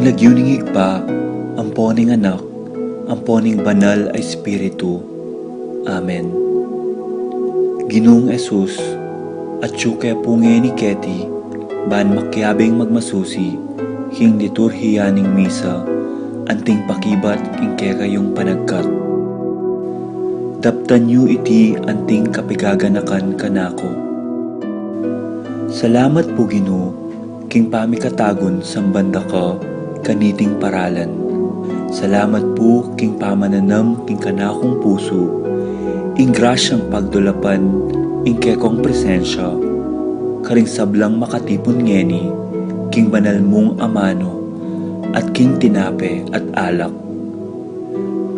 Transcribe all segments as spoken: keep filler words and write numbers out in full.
Lagyu ning Ibpa, ampo ning Anak, ampo ning Banal a Espiritu. Amen. Ginung Jesus, atyu ke pu ngeni keti, ban makiabing magmasusi king liturhiya ning misa, anting pakibat king kekayung panagkat. Daptan yu iti anting kapigaganakan kanaku. Salamat pu, Ginu, king pamikatagun samban da ka kaniting paralan. Salamat pu king pamananam king kanakung pusu ing grasyang pagdulapan ing kekong presensya karing sablang makatipun ngeni king banal mung amanu at king tinape at alak.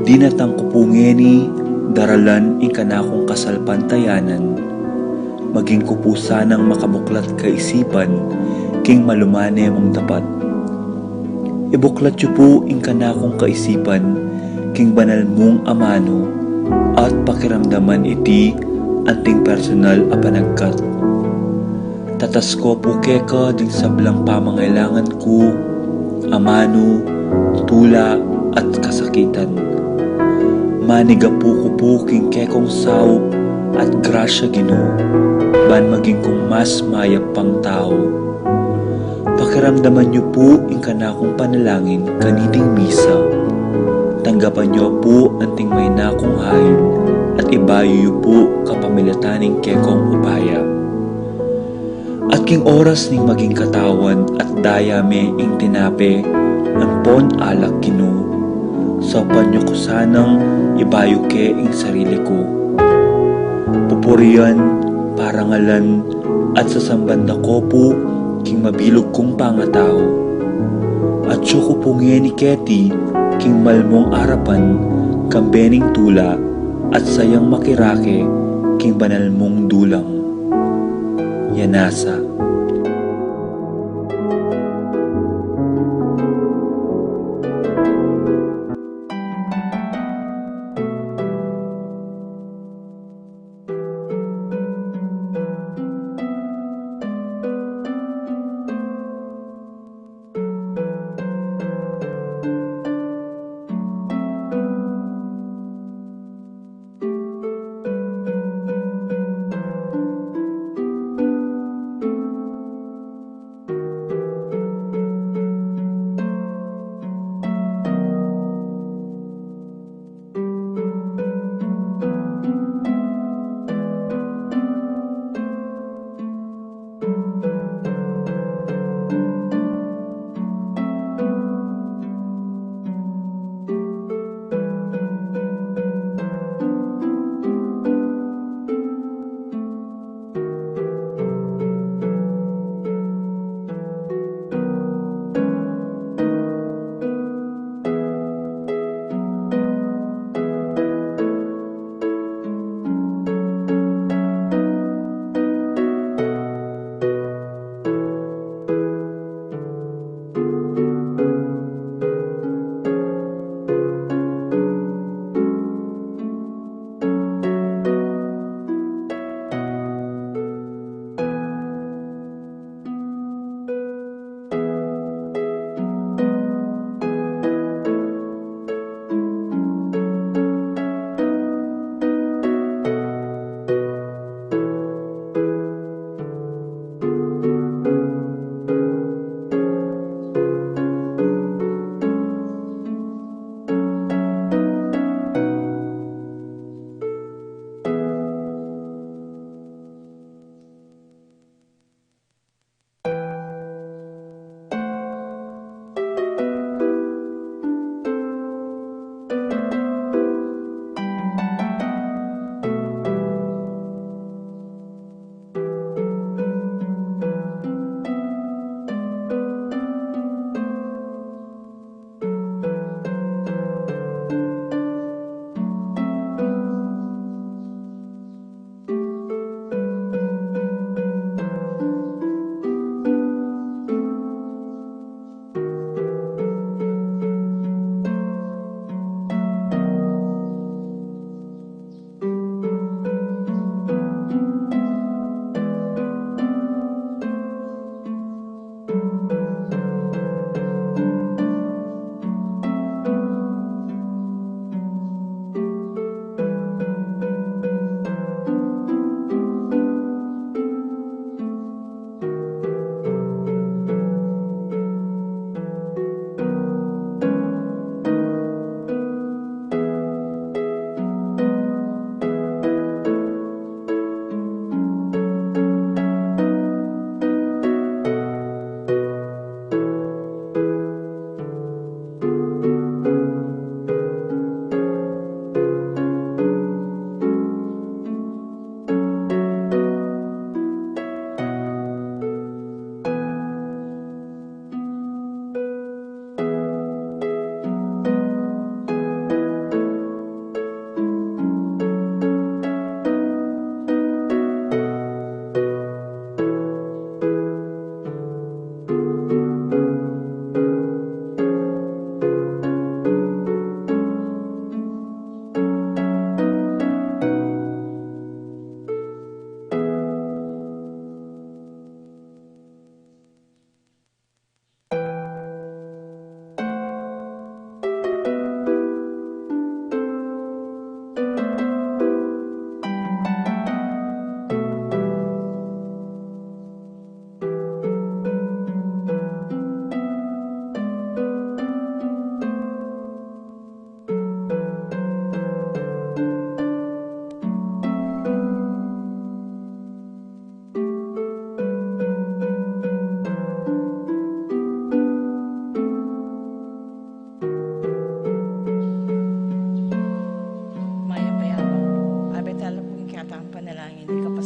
Dinatang ku pu ngeni daralan ing kanakung kasalpantayanan, maging ku pu sanang makabuklat kaisipan king malumane mung dapat. Ibuklat yu pu ing kanakung kaisipan king banal mung amanu at pakiramdaman iti anting personal a panagkat. Tatas ku pu keka ding sablang pamangailangan ku, amanu, tula, at kasakitan. Manigapu ku pu king kekong saup at grasya, Ginu, ban maging kung mas mayap pang tau. Pakiramdaman yu pu ing kanakung panalangin kaniting misa. Tanggapan yu pu anting maina kung hain at ibayu yu pu kapamilatan ning kekong upaya. At king oras ning maging katawan at daya me ing tinape ampon alak, Ginu, saupan yu ku sanang ibayu ke ing sarili ku. Pupurian, parangalan, at sasamban da ku pu king mabilug kung pangatau. Atyu ku pu ngeni keti king malmung arapan kambe ning tula at sayang makirake king banal mung dulang. Yanasa.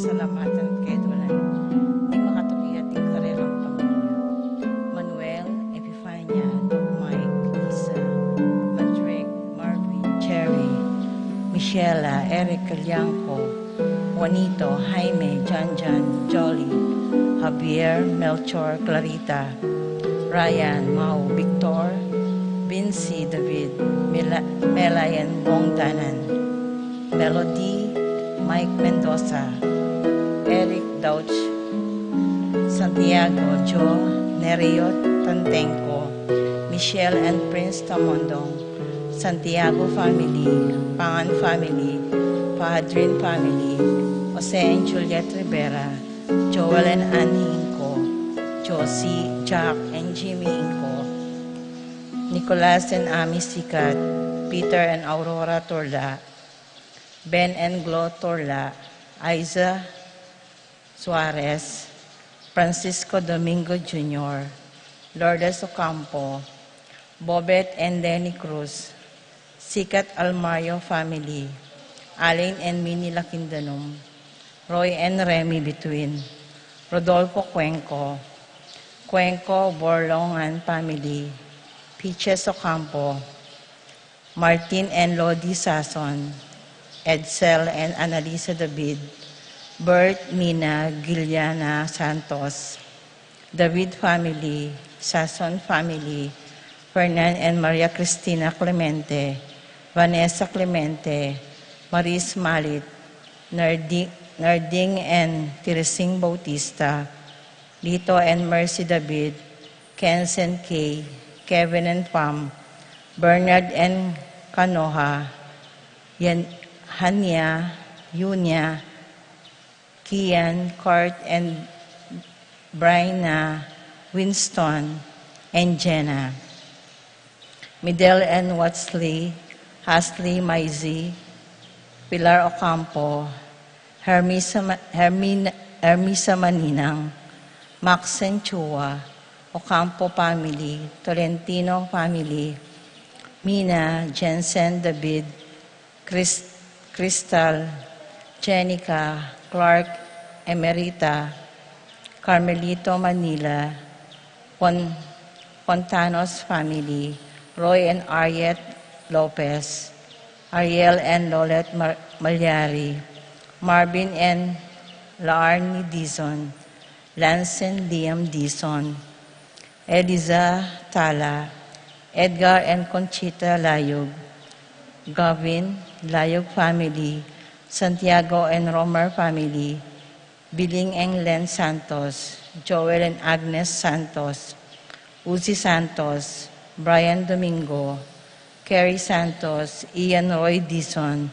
Salamatan kaya dulan. Di makatuki at ing karelang pamilya. Manuel, Epifania, Doc Mike, Lisa, Patrick, Marvin, Cherry, Michela, Eric Calianco, Juanito, Jaime, Janjan, Jolly, Javier, Melchor, Clarita, Ryan, Mau, Victor, Vinci, David, Mela-, Melayan, Bongdanan, Melody, Mike Mendoza, Eric Dauch, Santiago, Joe, Nerio Tantenco, Michelle and Prince Tamondong, Santiago family, Pangan family, Padrin family, Jose and Juliet Rivera, Joel and Annie Hinco, Josie, Jack and Jimmy Hinco, Nicolas and Ami Sikat, Peter and Aurora Torla, Ben and Glo Torla, Aiza Suarez, Francisco Domingo Junior, Lourdes Ocampo, Bobet and Lenny Cruz, Sikat Almario family, Allen and Minnie Lakindanum, Roy and Remy Between, Rodolfo Cuenco, Cuenco Borlongan family, Peaches Ocampo, Martin and Lodi Sason, Edsel and Annalisa David, Bert, Mina, Giliana Santos, David family, Sason family, Fernan and Maria Cristina Clemente, Vanessa Clemente, Maris Malit, Nardi-, Narding and Tirising Bautista, Lito and Mercy David, Kensen K, Kevin and Pam, Bernard and Kanoha, Yan-, Hania, Yunia, Kian, Kurt and Bryna, Winston, and Jenna. Midel and Watsley, Hasley Maisie, Pilar Ocampo, Hermisa Ma-, Hermin-, Hermisa Maninang, Maxine Chua, Ocampo family, Tolentino family, Mina, Jensen, David, Chris-, Crystal, Jenica, Clark, Emerita, Carmelito Manila, Fon-, Fontanos family, Roy and Ariet Lopez, Ariel and Lolet Mar-, Malyari, Marvin and Laarni Dizon, Lance and Liam Dizon, Eliza Tala, Edgar and Conchita Layug, Gavin, Layug family, Santiago and Romer family, Biling and Len Santos, Joel and Agnes Santos, Uzi Santos, Brian Domingo, Kerry Santos, Ian Roy Dizon,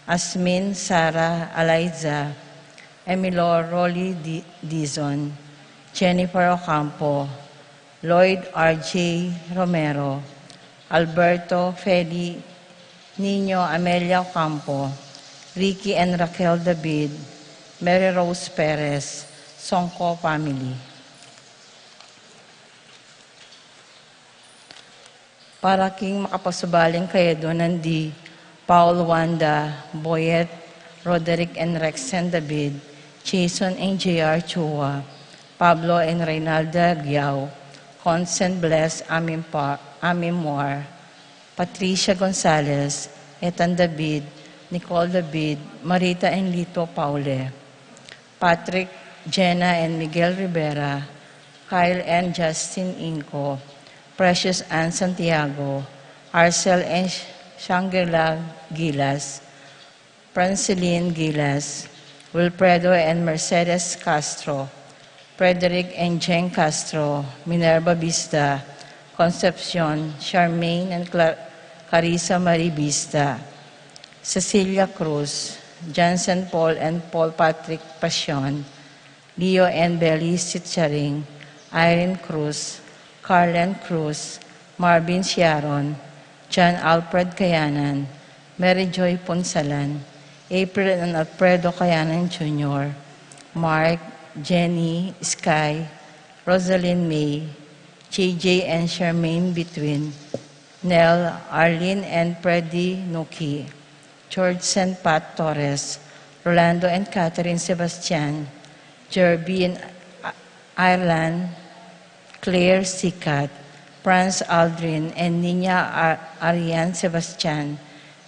Asmin, Sarah, Eliza, Emilor, Rolly Di-, Dizon, Jennifer Ocampo, Lloyd R J Romero, Alberto, Feli, Nino, Amelia Ocampo, Ricky and Raquel David, Mary Rose Perez, Songko family. Para king makapasubaling kayadunan di Paul, Wanda, Boyet, Roderick and Rexen David, Jason and J R Chua, Pablo and Reynalda Giao, Consent Bless Amimpa-, Amimwar, Patricia Gonzalez, Ethan David, Nicole David, Marita and Lito Paule, Patrick, Jenna and Miguel Rivera, Kyle and Justin Inco, Precious Ann Santiago, Arcel and Shangri-La Gilas, Franceline Gilas, Wilfredo and Mercedes Castro, Frederick and Jane Castro, Minerva Vista, Concepcion, Charmaine and Cla-, Carissa Marie Vista, Cecilia Cruz, Jansen Paul and Paul Patrick Pasion, Leo and Belly Sitcharing, Irene Cruz, Carlen Cruz, Marvin Siaron, John Alfred Kayanan, Mary Joy Punsalan, April and Alfredo Kayanan Junior, Mark, Jenny, Sky, Rosalyn May, J J and Charmaine Between, Nell, Arlene and Freddy Nuki, George Saint Pat Torres, Rolando and Catherine Sebastian, Jerby and I-, Ireland, Claire Sikat, Franz Aldrin and Nina Ar-, Arian Sebastian,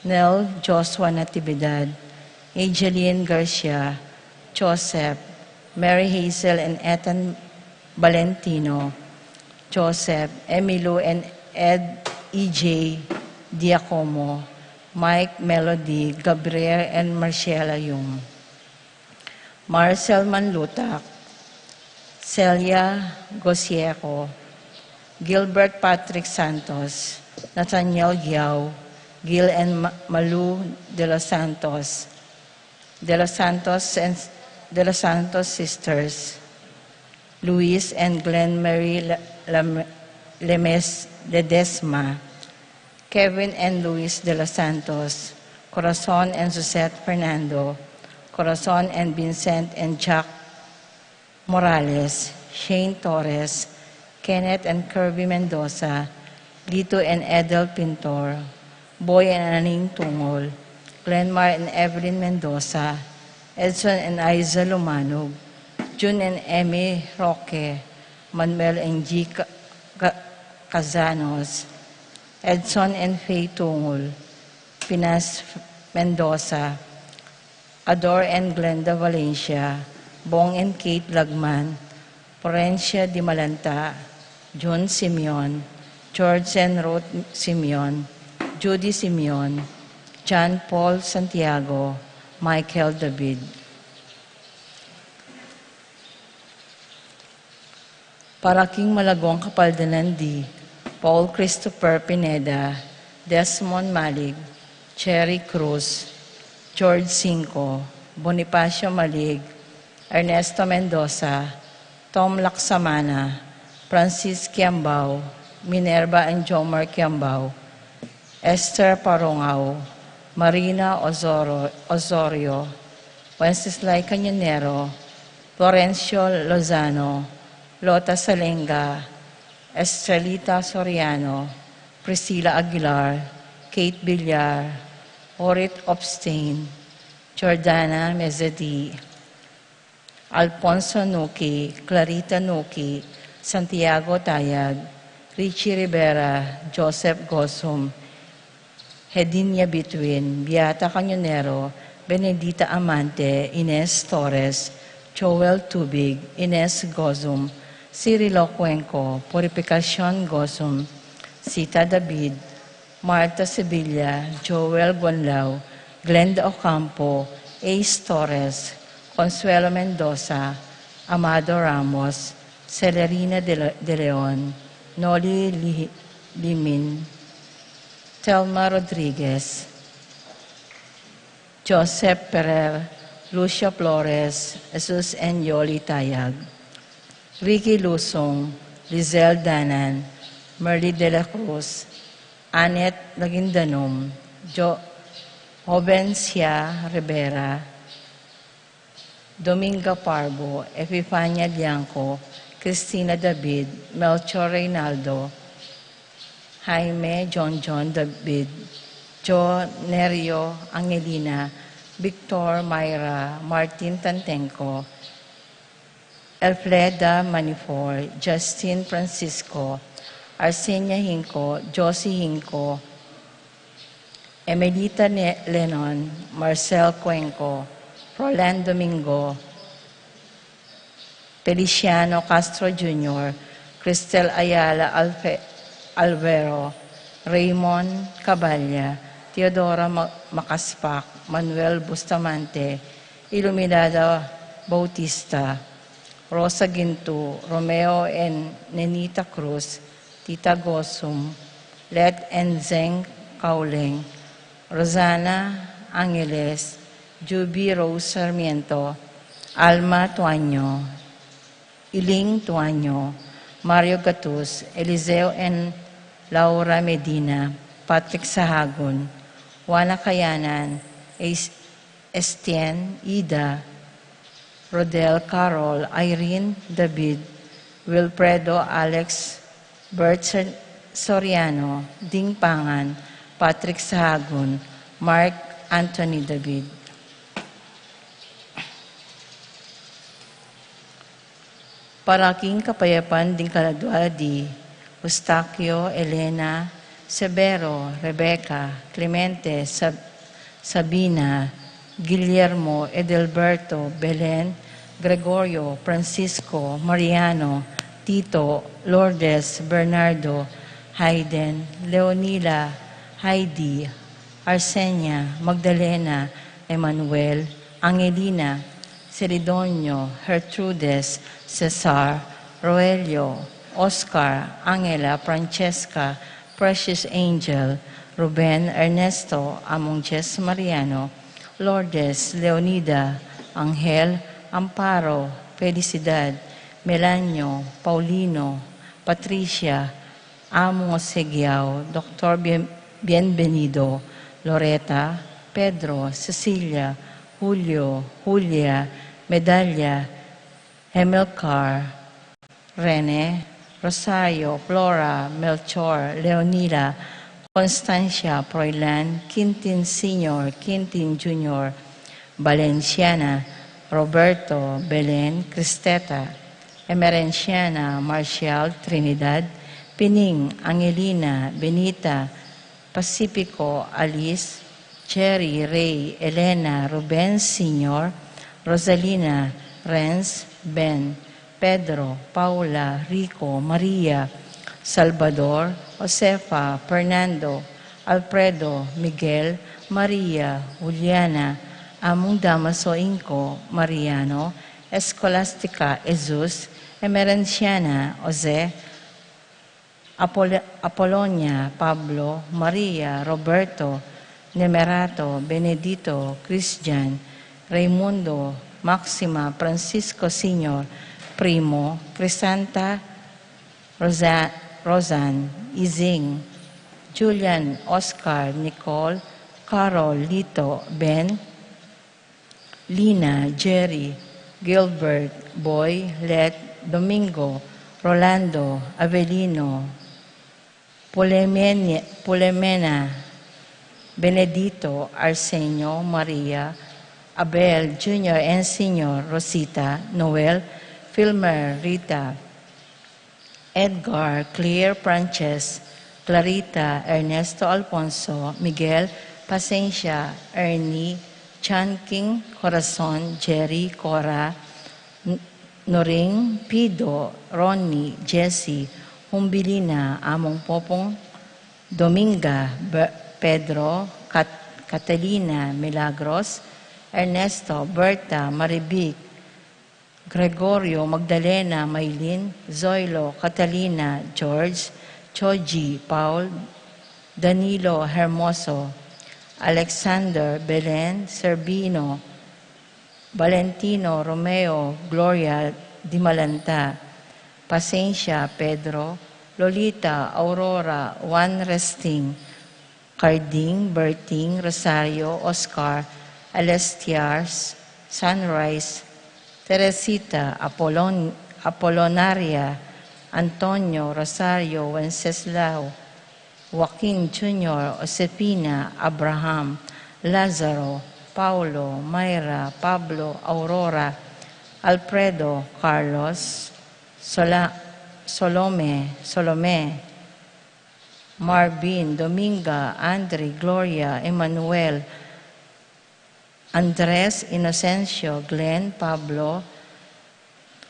Nel Joshua Natividad, Angeline Garcia, Joseph, Mary Hazel and Ethan Valentino, Joseph, Emilio and Ed E J Diacomo, Mike, Melody, Gabriel and Marcela Yung, Marcel Manlutak, Celia Gosieco, Gilbert Patrick Santos, Nathaniel Giao, Gil and Ma-, Malu de los Santos, de los Santos and De los Santos sisters, Luis and Glenn Marie La-, La-, Lemes Ledesma, Kevin and Luis de los Santos, Corazon and Suzette Fernando, Corazon and Vincent and Jack Morales, Shane Torres, Kenneth and Kirby Mendoza, Lito and Edel Pintor, Boy and Aning Tungol, Glenmar and Evelyn Mendoza, Edson and Aiza Lumanog, Jun and Emmy Roque, Manuel and G Ca-, Ca-, Cazanos, Edson and Faye Tungol, Pinas Mendoza, Ador and Glenda Valencia, Bong and Kate Lagman, Florencia Di Malanta, Jun Simeon, George and Ruth Simeon, Judy Simeon, John Paul Santiago, Michael David. Para king malagung kapaldanan di Paul Christopher Pineda, Desmond Malig, Cherry Cruz, George Cinco, Bonifacio Malig, Ernesto Mendoza, Tom Laksamana, Francis Kiambao, Minerva and Jomar Kiambao, Esther Parongao, Marina Ozoro-, Osorio, Wenceslao Cañonero, Florencio Lozano, Lota Salenga, Estrelita Soriano, Priscilla Aguilar, Kate Villar, Orit Opstein, Jordana Mezedi, Alfonso Nuki, Clarita Nuki, Santiago Tayag, Richie Rivera, Joseph Gosum, Hedinia Bituin, Beata Cañonero, Benedita Amante, Ines Torres, Joel Tubig, Ines Gosum, Cirilo Cuenco, Purificacion Gosum, Sita David, Martha Sevilla, Joel Gonlao, Glenda Ocampo, Ace Torres, Consuelo Mendoza, Amado Ramos, Celerina de Le-, de Leon, Noli Li-, Limin, Thelma Rodriguez, Joseph Ferrer, Lucia Flores, Jesus and Yoli Tayag, Ricky Lusong, Lizelle Danan, Merly de la Cruz, Annette Laguindanum, Jo-, Jovencia Rivera, Dominga Parbo, Epifania Liangco, Cristina David, Melchor Reynaldo, Jaime John John David, Jo Nerio Angelina, Victor Myra, Martin Tantenco, Elfreda Manifor, Justin Francisco, Arsenia Hinco, Josie Hinco, Emelita Ne-, Lenon, Marcel Cuenco, Roland Domingo, Feliciano Castro Junior, Cristel Ayala Alfe-, Alvero, Raymond Caballa, Teodora Ma-, Macaspac, Manuel Bustamante, Iluminada Bautista, Rosa Ginto, Romeo and Nenita Cruz, Tita Gosum, Let and Zeng Kauleng, Rosana Angeles, Juby Rose Sarmiento, Alma Tuanyo, Iling Tuanyo, Mario Gatus, Eliseo and Laura Medina, Patrick Sahagun, Juana Kayanan, Es-, Estienne, Ida, Rodel, Carol, Irene, David, Wilfredo, Alex, Bert Sor-, Soriano, Ding Pangan, Patrick Sahagun, Mark Anthony David. Para king kapayapan ding kaladua di Eustaquio, Elena, Severo, Rebecca, Clemente, Sab-, Sabina, Guillermo, Edelberto, Belen, Gregorio, Francisco, Mariano, Tito, Lourdes, Bernardo, Hayden, Leonila, Heidi, Arsenia, Magdalena, Emmanuel, Angelina, Celedonio, Gertrudes, Cesar, Roelio, Oscar, Angela, Francesca, Precious Angel, Ruben, Ernesto, Among Jess, Mariano, Lourdes, Leonida, Angel, Amparo, Felicidad, Melanio, Paulino, Patricia, Among Osegiao, Doktor Bien-, Bienvenido, Loreta, Pedro, Cecilia, Julio, Julia, Medalia, Emilcar, Rene, Rosario, Flora, Melchor, Leonila, Constancia, Froilan, Quintin Senior, Quintin Junior, Valenciana, Roberto, Belen, Cristeta, Emerenciana, Marcial, Trinidad, Pining, Angelina, Benita, Pacifico, Alice, Cherry, Ray, Elena, Ruben Senior, Rosalina, Renz, Ben, Pedro, Paula, Rico, Maria, Salvador, Josefa, Fernando, Alfredo, Miguel, Maria, Juliana, Among Damaso, Inco, Mariano, Escolastica, Jesus, Emerenciana, Jose, Apol-, Apolonia, Pablo, Maria, Roberto, Nemerato, Benedito, Christian, Raimundo, Maxima, Francisco Senior, Primo, Crisanta, Rosa-, Rosan, Izing, Julian, Oscar, Nicole, Carol, Lito, Ben, Lina, Jerry, Gilbert, Boy, Let, Domingo, Rolando, Avelino, Pulemene-, Pulemena, Benedito, Arsenio, Maria, Abel, Junior and Senior, Rosita, Noel, Filmer, Rita, Edgar, Claire, Frances, Clarita, Ernesto, Alfonso, Miguel, Pasencia, Ernie, Chanking, Corazon, Jerry, Cora, N-, Noring, Pido, Ronnie, Jessie, Humbilina, Among Popong, Dominga, Be-, Pedro, Cat-, Catalina, Milagros, Ernesto, Berta, Marivic, Gregorio, Magdalena, Maylin, Zoilo, Catalina, George, Choji, Paul, Danilo, Hermoso, Alexander, Belen, Serbino, Valentino, Romeo, Gloria, Dimalanta, Pasencia, Pedro, Lolita, Aurora, Juan Resting, Carding, Berting, Rosario, Oscar, Alestiar, Sunrise, Teresita, Apollon-, Apollonaria, Antonio, Rosario, Wenceslao, Joaquin Junior, Josefina, Abraham, Lazaro, Paulo, Mayra, Pablo, Aurora, Alfredo, Carlos, Sola-, Solome, Solome, Marvin, Dominga, Andre, Gloria, Emmanuel, Andres, Inocencio, Glenn, Pablo,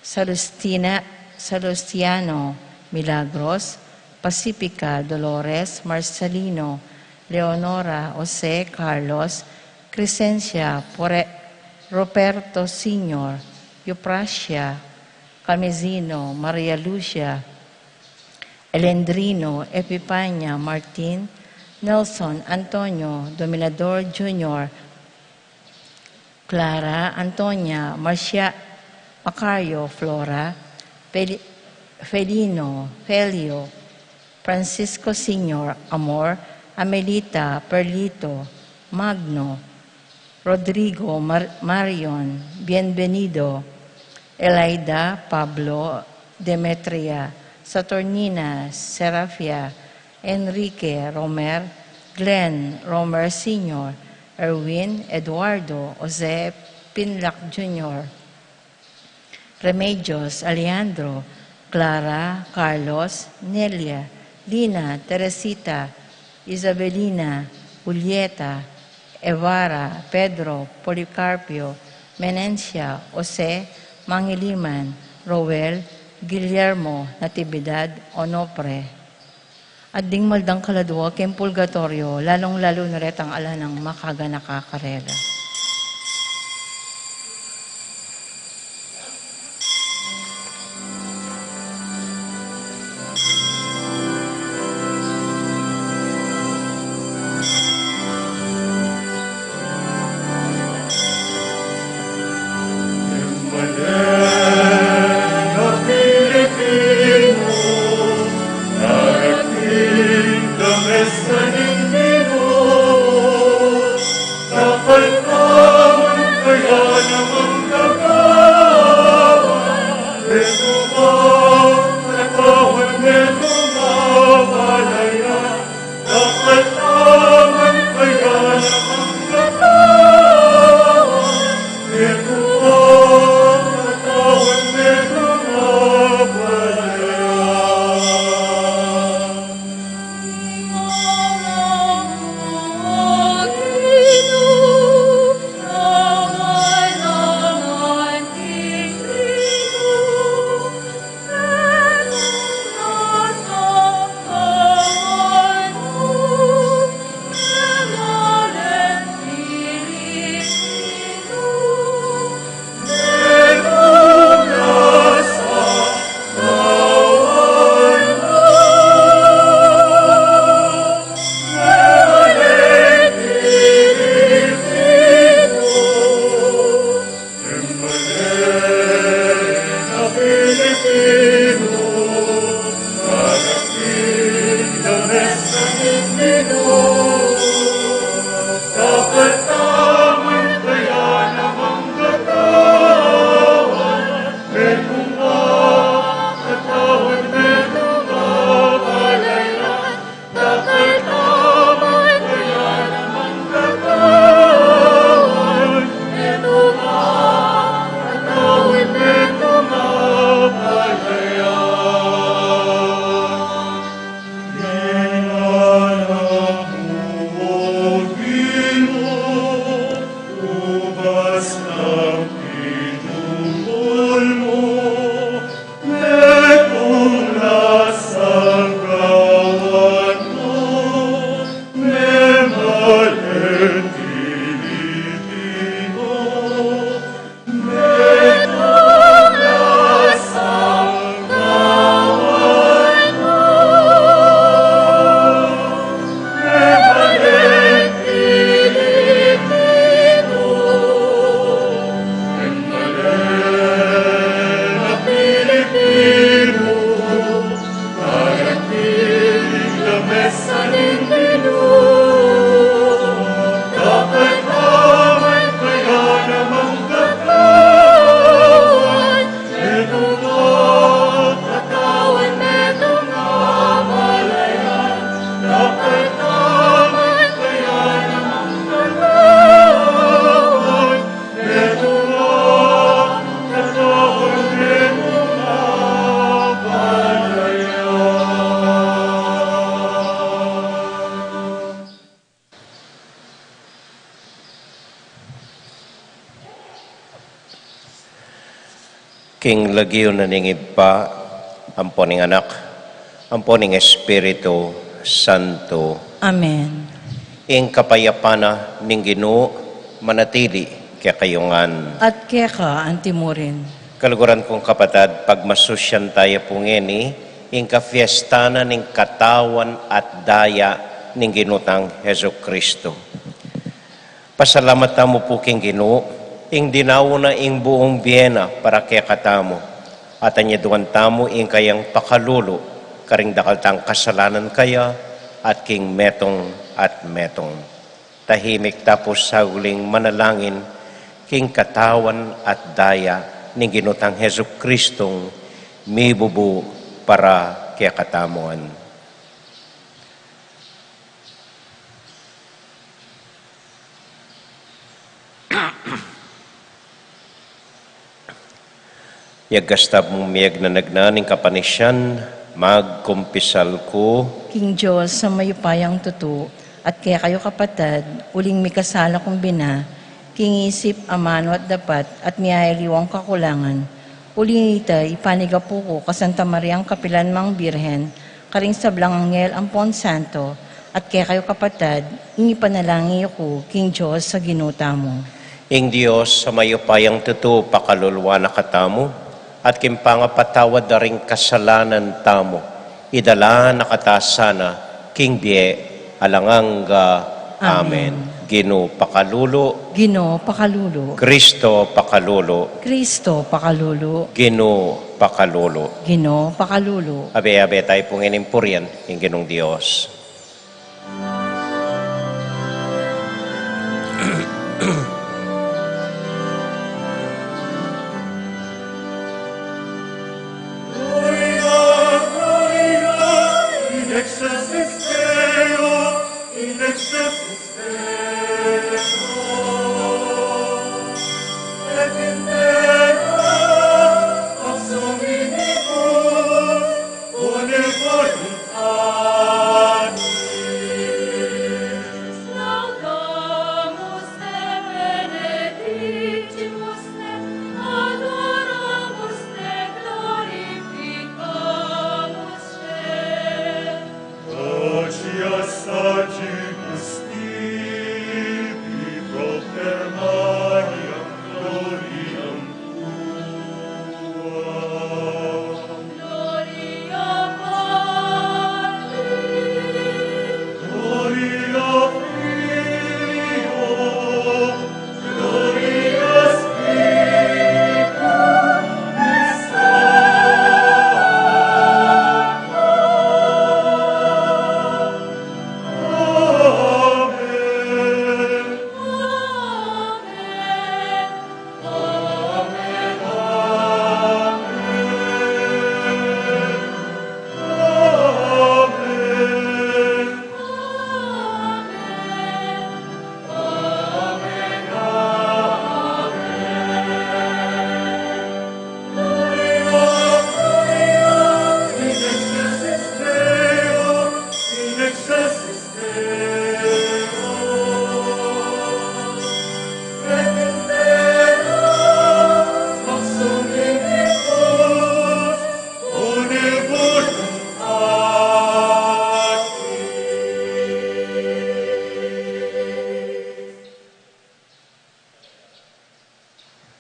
Salustina, Salustiano, Milagros, Pacifica, Dolores, Marcelino, Leonora, Jose, Carlos, Crescencia, Pore-, Roberto Senior, Euprasia, Camezino, Maria Lucia, Elendrino, Epipania, Martin, Nelson, Antonio, Dominador Junior, Clara, Antonia, Marcia, Macario, Flora, Fel-, Felino, Felio, Francisco Senior, Amor, Amelita, Perlito, Magno, Rodrigo, Mar-, Marion, Bienvenido, Elaida, Pablo, Demetria, Saturnina, Serafia, Enrique, Romer, Glenn, Romer Senior, Erwin, Eduardo, Jose, Pinlac Junior, Remedios, Alejandro, Clara, Carlos, Nelia, Lina, Teresita, Isabelina, Julieta, Evara, Pedro, Policarpio, Menencia, Jose, Mangiliman, Roel, Guillermo, Natividad, Onofre. At ding maldang kaladua king purgatoryo, lalung-lalu na retang ala nang makaganaka karela. King lagyu na ning Ibpa, ampo ning Anak, ampo ning Espiritu Santo. Amen. Ing kapayapan na ning Ginu manatili kekayu ngan. At keka antimurin. Kaluguran kung kapatad, pagmasusyan taya pu ngeni ing kafiesta na ning katawan at daya ning Ginu tang Jesucristo. Pasalamat tamu pu king Ginu, ing dinaun na ing buung bie na para kekatamu, at anyaduan tamu ing kayang pakalulu karing dakal tang kasalanan kaya at king metung at metung. Tahimik ta pu sauling manalangin king katawan at daya ning Ginu tang Jesucristong mibubu para kekatamu ngan. Yagasta mung miyagnanagnan ing kapanisian, magkumpisal ku king Dios a mayupayang tutu, at kekayu kapatad, uling mikasala kung bina, king isip, amanu at dapat, at miyayaliwang kakulangan. Uli nita, ipanigapu ku ka Santa Mariang kapilan mang Birhen, karing sablang anghel ampon santo, at kekayu kapatad, ing ipanalangin yu ku king Dios a Ginu tamu. Ing Dios a mayupayang tutu pakalulu na katamu, at king pangapatawad da ring kasalanan tamu, idala na kata sana king bie alang angga. Amen. Amen. Ginu pakalulu. Ginu pakalulu. Kristo pakalulu. Kristo pakalulu. Ginu pakalulu. Ginu pakalulu. Abe-abe tayu pung inimpurian ing Ginung Dios.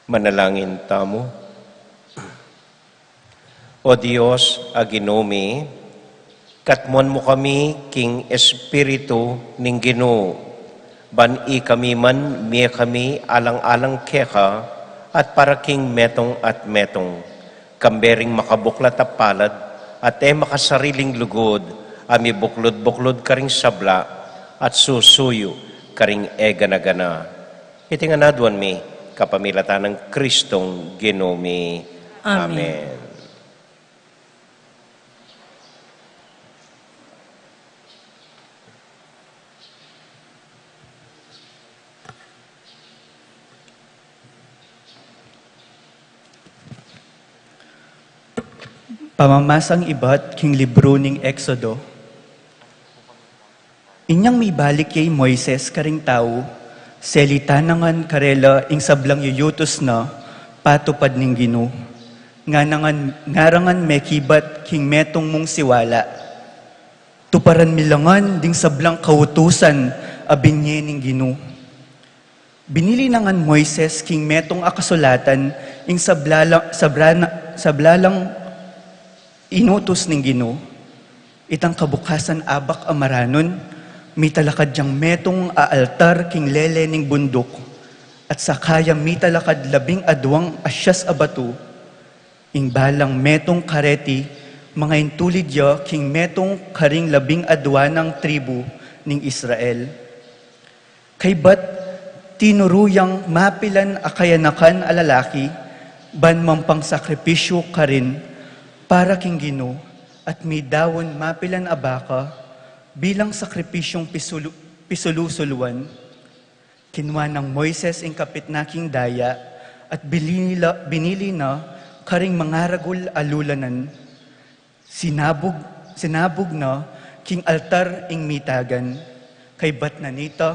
Manalangin tamu. O Dios a Ginu mi, katmuan mu kami king Espiritu ning Ginu, ban ikami man mie kami alang-alang keka at para king metung at metung, kambe ring makabuklat a palad at e makasariling lugud a mibuklud-buklud karing sabla at susuyu karing e gana-gana. Iti ngan aduan mi kapamilatan nang Kristong Ginu mi. Amen. Amen. Pamamasang ibat king libru ning Eksodo. Inyang mibalik ya i Moises karing tau, selitan na ngan karela ing sablang yuyutus na patupad ning Ginu. Ngana ngan, ngara ngan mekibat king metung mung siwala. Tuparan mi la ngan ding sablang kautusan a binie ning Ginu. Binili na ngan Moises king metung a kasulatan ing sabla la-, sabra na-, sabla lang inutus ning Ginu. Itang kabukasan abak a maranun, mitalakad yang metung a altar king lele ning bunduk, at saka ya mitalakad labing aduang asias a batu, ing balang metung kareti, mangaintulid ya king metung karing labing adua nang tribu ning Israel. Kaybat tinuru yang mapilan a kayanakan a lalaki, ban mampangsakripisyu karin para king Ginu, at midaun mapilan a baka bilang sakripisyung pisulu-, pisulu-suluan. Kinua nang Moises ing kapit na king daya, at binili la, binili na Karing mangaragul a lulanan, sinabug, sinabug na king altar ing mitagan. Kaybat na nita,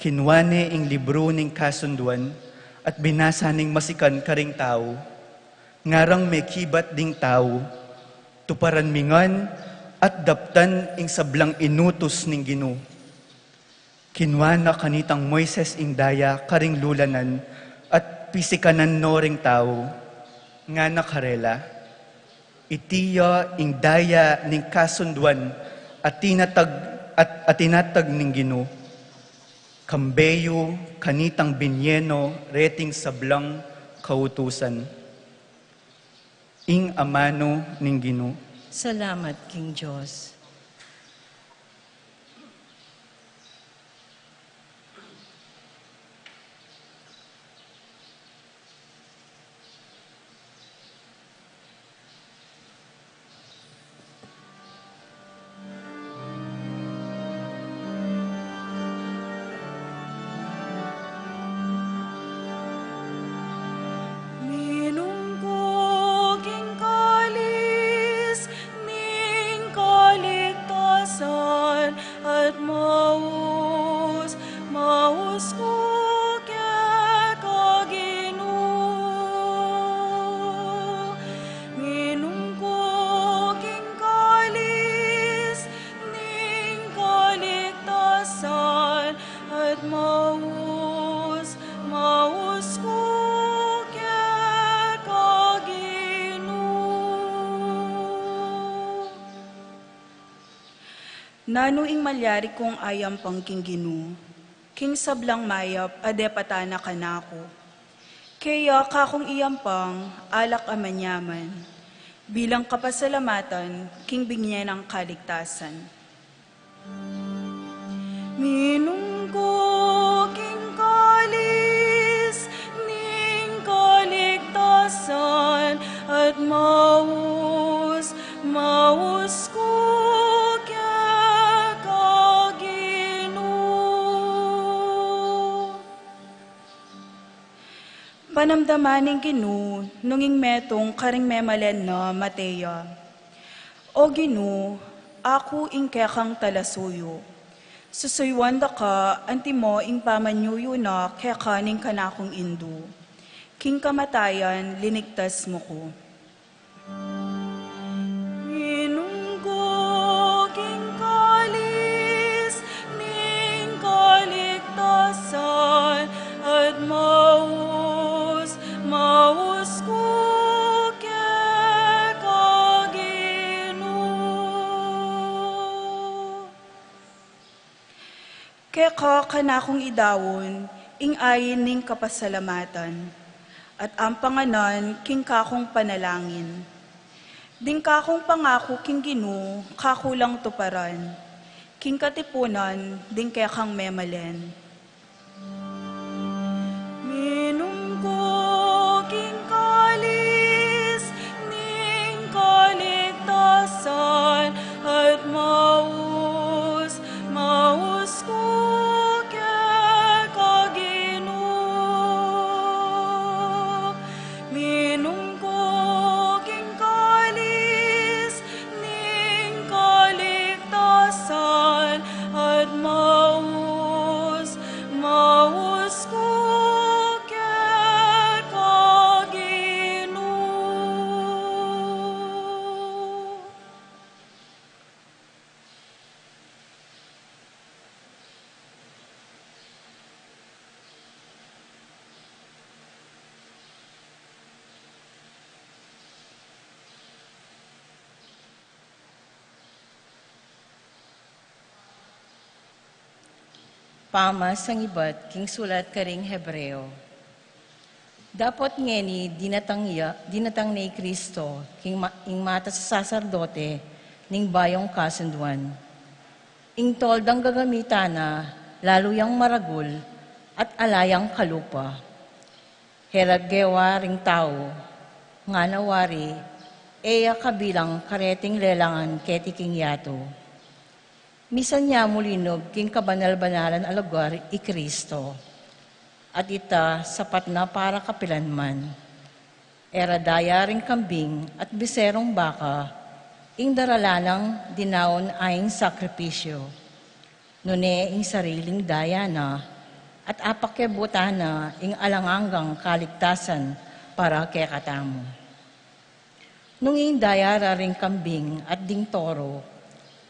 kinua ne ing libru ning kasunduan at binasa ning masikan karing tau. Ngarang mekibat ding tau, tuparan mi ngan at daptan ing sablang inutus ning Ginu. Kinua na kanitang Moises ing daya karing lulanan at pisikanan no ring tau. Ngana karela, iti ya ing daya ning kasunduan a tinatag, a, a tinatag ning Ginu. Kambe yu kanitang binie no reting sablang kautusan. Ing amanu ning Ginu. Salamat king Dios. Minum ku king kalis ning kaligtasan at maus, maus ku keka Ginu. Minum ku king kalis ning kaligtasan at maus, maus ku keka Ginu. Nanu ing malyari kung ayampang king Ginu, king sablang mayap a depatan na kanaku? Kaya kakung iyampang alak a manyaman, bilang kapasalamatan king binie nang kaligtasan. Minum ku king kalis ning kaligtasan at maus, maus ku keka Ginu. Panamdaman ning Ginu nung ing metung karing memalen na mate ya. O Ginu, aku ing kekang talasuyu. Susuyuan da ka antimo ing pamanyuyu na keka ning kanakung indu. King kamatayan linigtas mu ku. Minum ku king kalis ning kaligtasan at maus, maus ku keka Ginu. Keka kanakung idaun ing ain ning kapasalamatan, at ampanganan king kakung panalangin. Ding kakung pangaku king Ginu kaku lang tuparan, king katipunan ding kekang memalen. Minum ku king kalis ning kaligtasan at maus, maus ku keka Ginu. Minum ku king kalis ning kaligtasan at maus, maus ku keka Ginu. Pamasangibat king sulat karing Hebreo. Dapot ngeni dinatang ya, dinatang ne i Kristo, king ma-, ing matas a saserdote ning bayung kasunduan. Ing toldang gagamitan na, lalu yang maragul at ala yang kalupa. Hela gewa ring tau, ngana wari, e ya kabilang kareting lelangan keti king yatu. Misan ya mu linub king kabanal-banalan a lugar i Kristo, at ita sapat na para kapilanman. E ra daya ring kambing at biserong baka ing daralan nang dinaun a ing sakripisyu, nune ing sariling daya na at apakiabutan na ing alang anggang kaligtasan para kekatamu. Nung ing daya ra ring kambing at ding toro,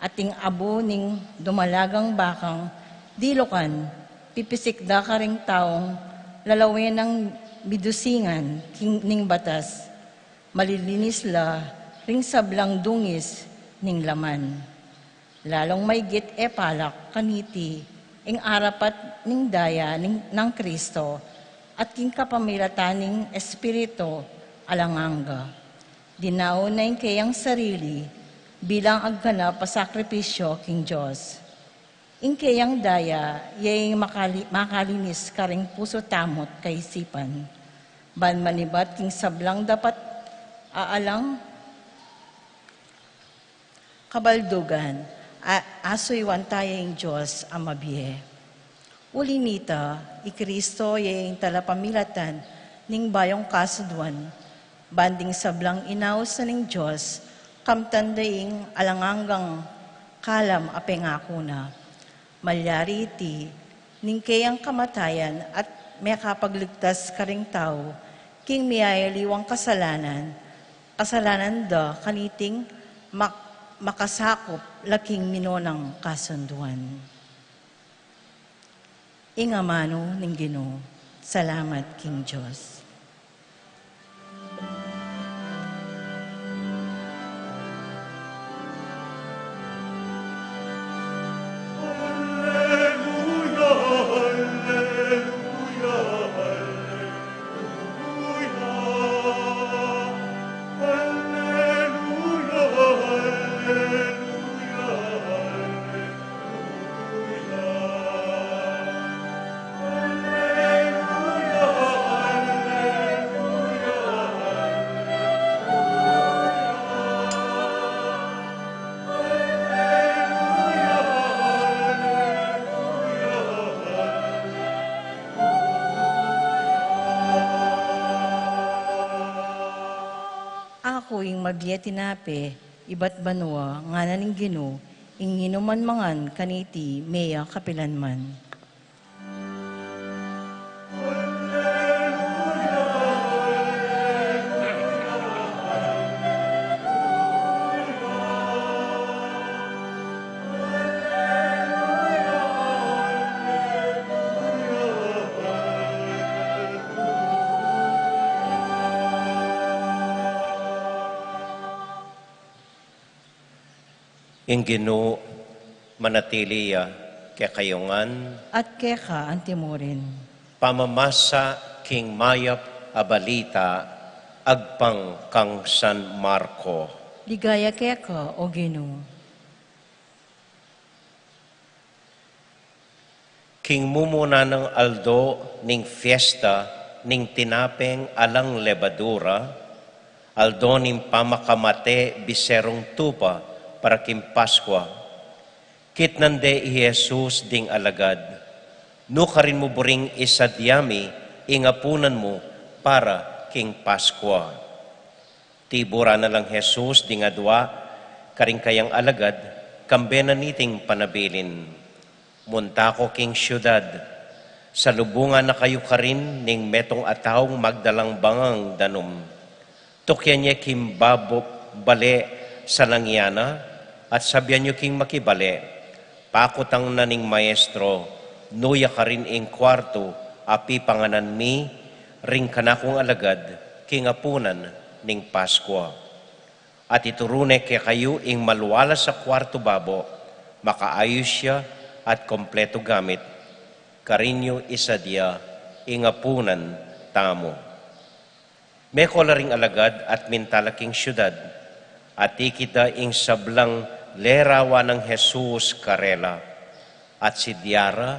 at ing abu ning dumalagang bakang dilukan, pipisik da karing taung lalawen nang midusingan king, ning batas, malilinis la ring sablang dungis ning laman. Lalung maigit e palak kaniti ing arapat ning daya ning, nang Kristo at king kapamilatan ning Espiritu alang angga. Dinaun na ing keyang sarili bilang agkanap a sakripisyo king Dios. Ing keyang daya, ya ing makali-, makalinis karing pusu tamu't kaisipan. Ban manibat king sablang dapat a alang kabaldugan, a-, asuyuan taya ing Dios a mabie. Uli nita, i Kristo ya ing talapamilatan ning bayung kasunduan, ban ding sablang inaus na ning Dios, kamtan da ing alang anggang kalam a pengaku na. Malyari iti, ning keyang kamatayan at mekapagligtas karing tau, king miyayaliwang kasalanan, kasalanan da kaniting mak-, makasakup la king minonang kasunduan. Ing amanu ning Ginu, salamat king Dios. Aku ing mabie a tinape ibat banua, ngana ning Ginu, ing ninuman mangan kaniti meya kapilanman. Ing Ginu manatili ya kekayu ngan. At keka antimurin. Pamamasa king mayap a balita agpang kang San Marco. Ligaya keka, O Ginu. King mumuna nang aldo ning fiesta ning tinapeng alang lebadura, aldo ning pamakamate biserong tupa para king Paskua, kitnan de i Jesus ding alagad, "Nu karin mu buring isadya mi ing apunan mu para king Paskua?" Tiburan na lang Jesus ding adua karing kayang alagad, kambe na niting panabilin, "Munta ko king siudad, salubungan na kayu karin ning metung a taung magdalang bangang danum. Tukyan ye king babo, bale salang yana, at sabian yu king makibale, 'Pakutang na ning Maestro, nu ya karin ing kuartu a pipanganan mi ring kanakung alagad king apunan ning Paskua.' At ituru ne kekayu ing malualas a kuartu babo, makaayus ya at kompletu gamit. Karin yu isadya ing apunan tamu." Meko la ring alagad at minta la king siudad, at ikit da ing sablang lerawan nang Jesus karela, at sidya ra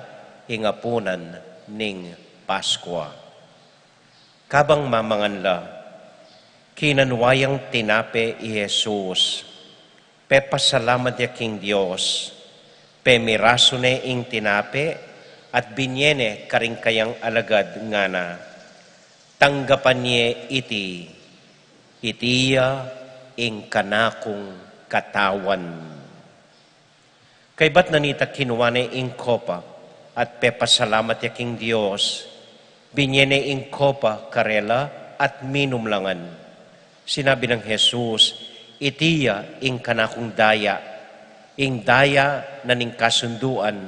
ing apunan ning Paskua. Kabang mamangan la, kinanua yang tinape i Jesus, pepasalamat ya king Dios, pemirasu ne ing tinape, at binye ne karing kayang alagad, ngana, "Tanggapan ye iti, Iti ya ing kanakung katawan. Kaybat na nita kinua ne ing kopa, at pepasalamat ya king Dios, binye ne ing kopa karela at minum la ngan. Sinabi nang Jesus, "Iti ya ing kanakung daya, ing daya na ning kasunduan,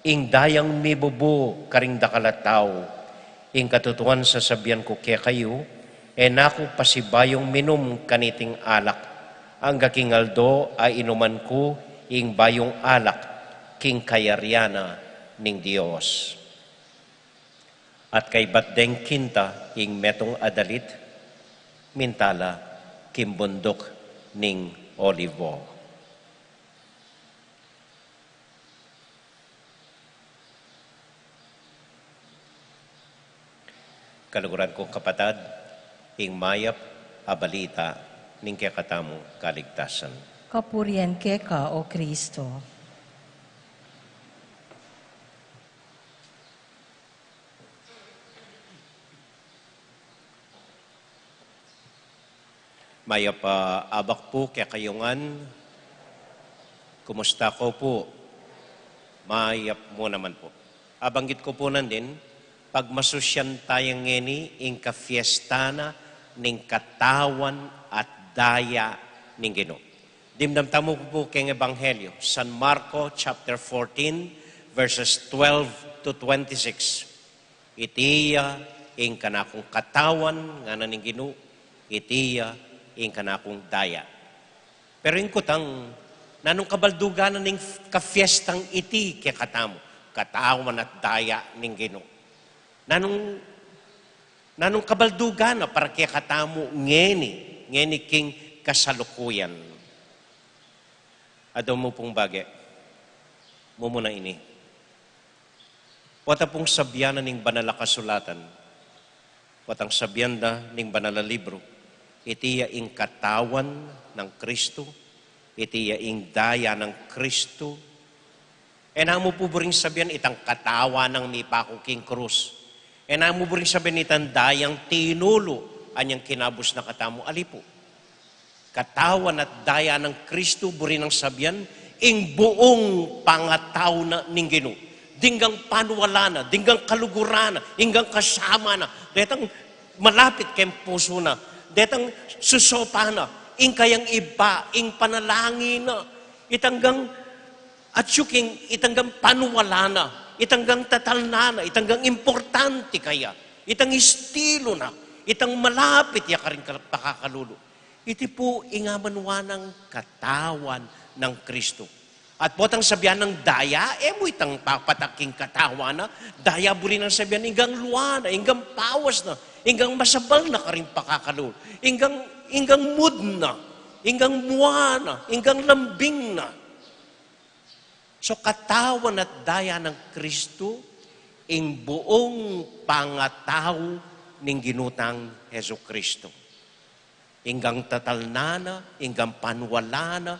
ing dayang mibubu karing dakal a tau. Ing katutuan sasabian ku kekayu, e na ku pasibayung minum kaniting alak, angga king aldo a inuman ku ing bayung alak king kayarian na ning Dios." At kaybat deng kinta ing metung a dalit, minta la king bunduk ning Olivo. Kaluguran kung kapatad, ing mayap a balita ning kekatamung kaligtasan. Kapurian keka, O Kristo. Mayap a abak pu kekayu ngan. Kumusta ko pu? Mayap mu naman pu. Abanggit ku pu nandin, pagmasusyan taya ngeni ing kafiesta na ning katawan at daya ning Ginu. Dimdam tamu pu keng Ebanghelyo, San Marco chapter fourteen, verses twelve to twenty-six. "Iti ya ing kanakung katawan," ngana ning Ginu, "iti ya ing kanakung daya." Pero ing kutang, nanung kabaldugan na ning kafiestang iti kekatamu, katawan at daya ning Ginu? Nanung, nanung kabaldugan na para kekatamu ngeni, ngeni king kasalukuyan? Adwa mu pung bage. Mumuna ini. Pota pung sabian na ning Banal a Kasulatan, potang sabian da ning Banal a Libru, iti ya ing katawan nang Kristu, iti ya ing daya nang Kristu. E na mu pu buring sabian itang katawan nang mipaku king krus. E na mu buring sabian itang dayang tinulu anyang kinabus na katamu, ali pu. Katawan at daya nang Kristu, buri nang sabian, ing buung pangatau na ning Ginu. Dinggang panuwala na, dinggang kaluguran na, inggang kasama na, detang malapit keng pusu na, detang susopan na, ing kayang iba, ing panalangin na, itang gang atyu king, itang gang panuwala na, itang gang tatalnan na, itang gang importante kaya, itang istilu na, itang malapit ya karing kal-, pakakalulu. Iti pu ing amanwa nang katawan nang Kristu. At potang sabian nang daya, e mu itang papatak king katawan na, daya buri nang sabian, inggang lua na, inggang pawas na, inggang masabal na karing pakakalulu, inggang, inggang mud na, inggang mua na, inggang lambing na. So, katawan at daya nang Kristu, ing buung pangatau ning Ginu tang Jesu Kristu. Inggang tatalnan na, inggang panuwala na,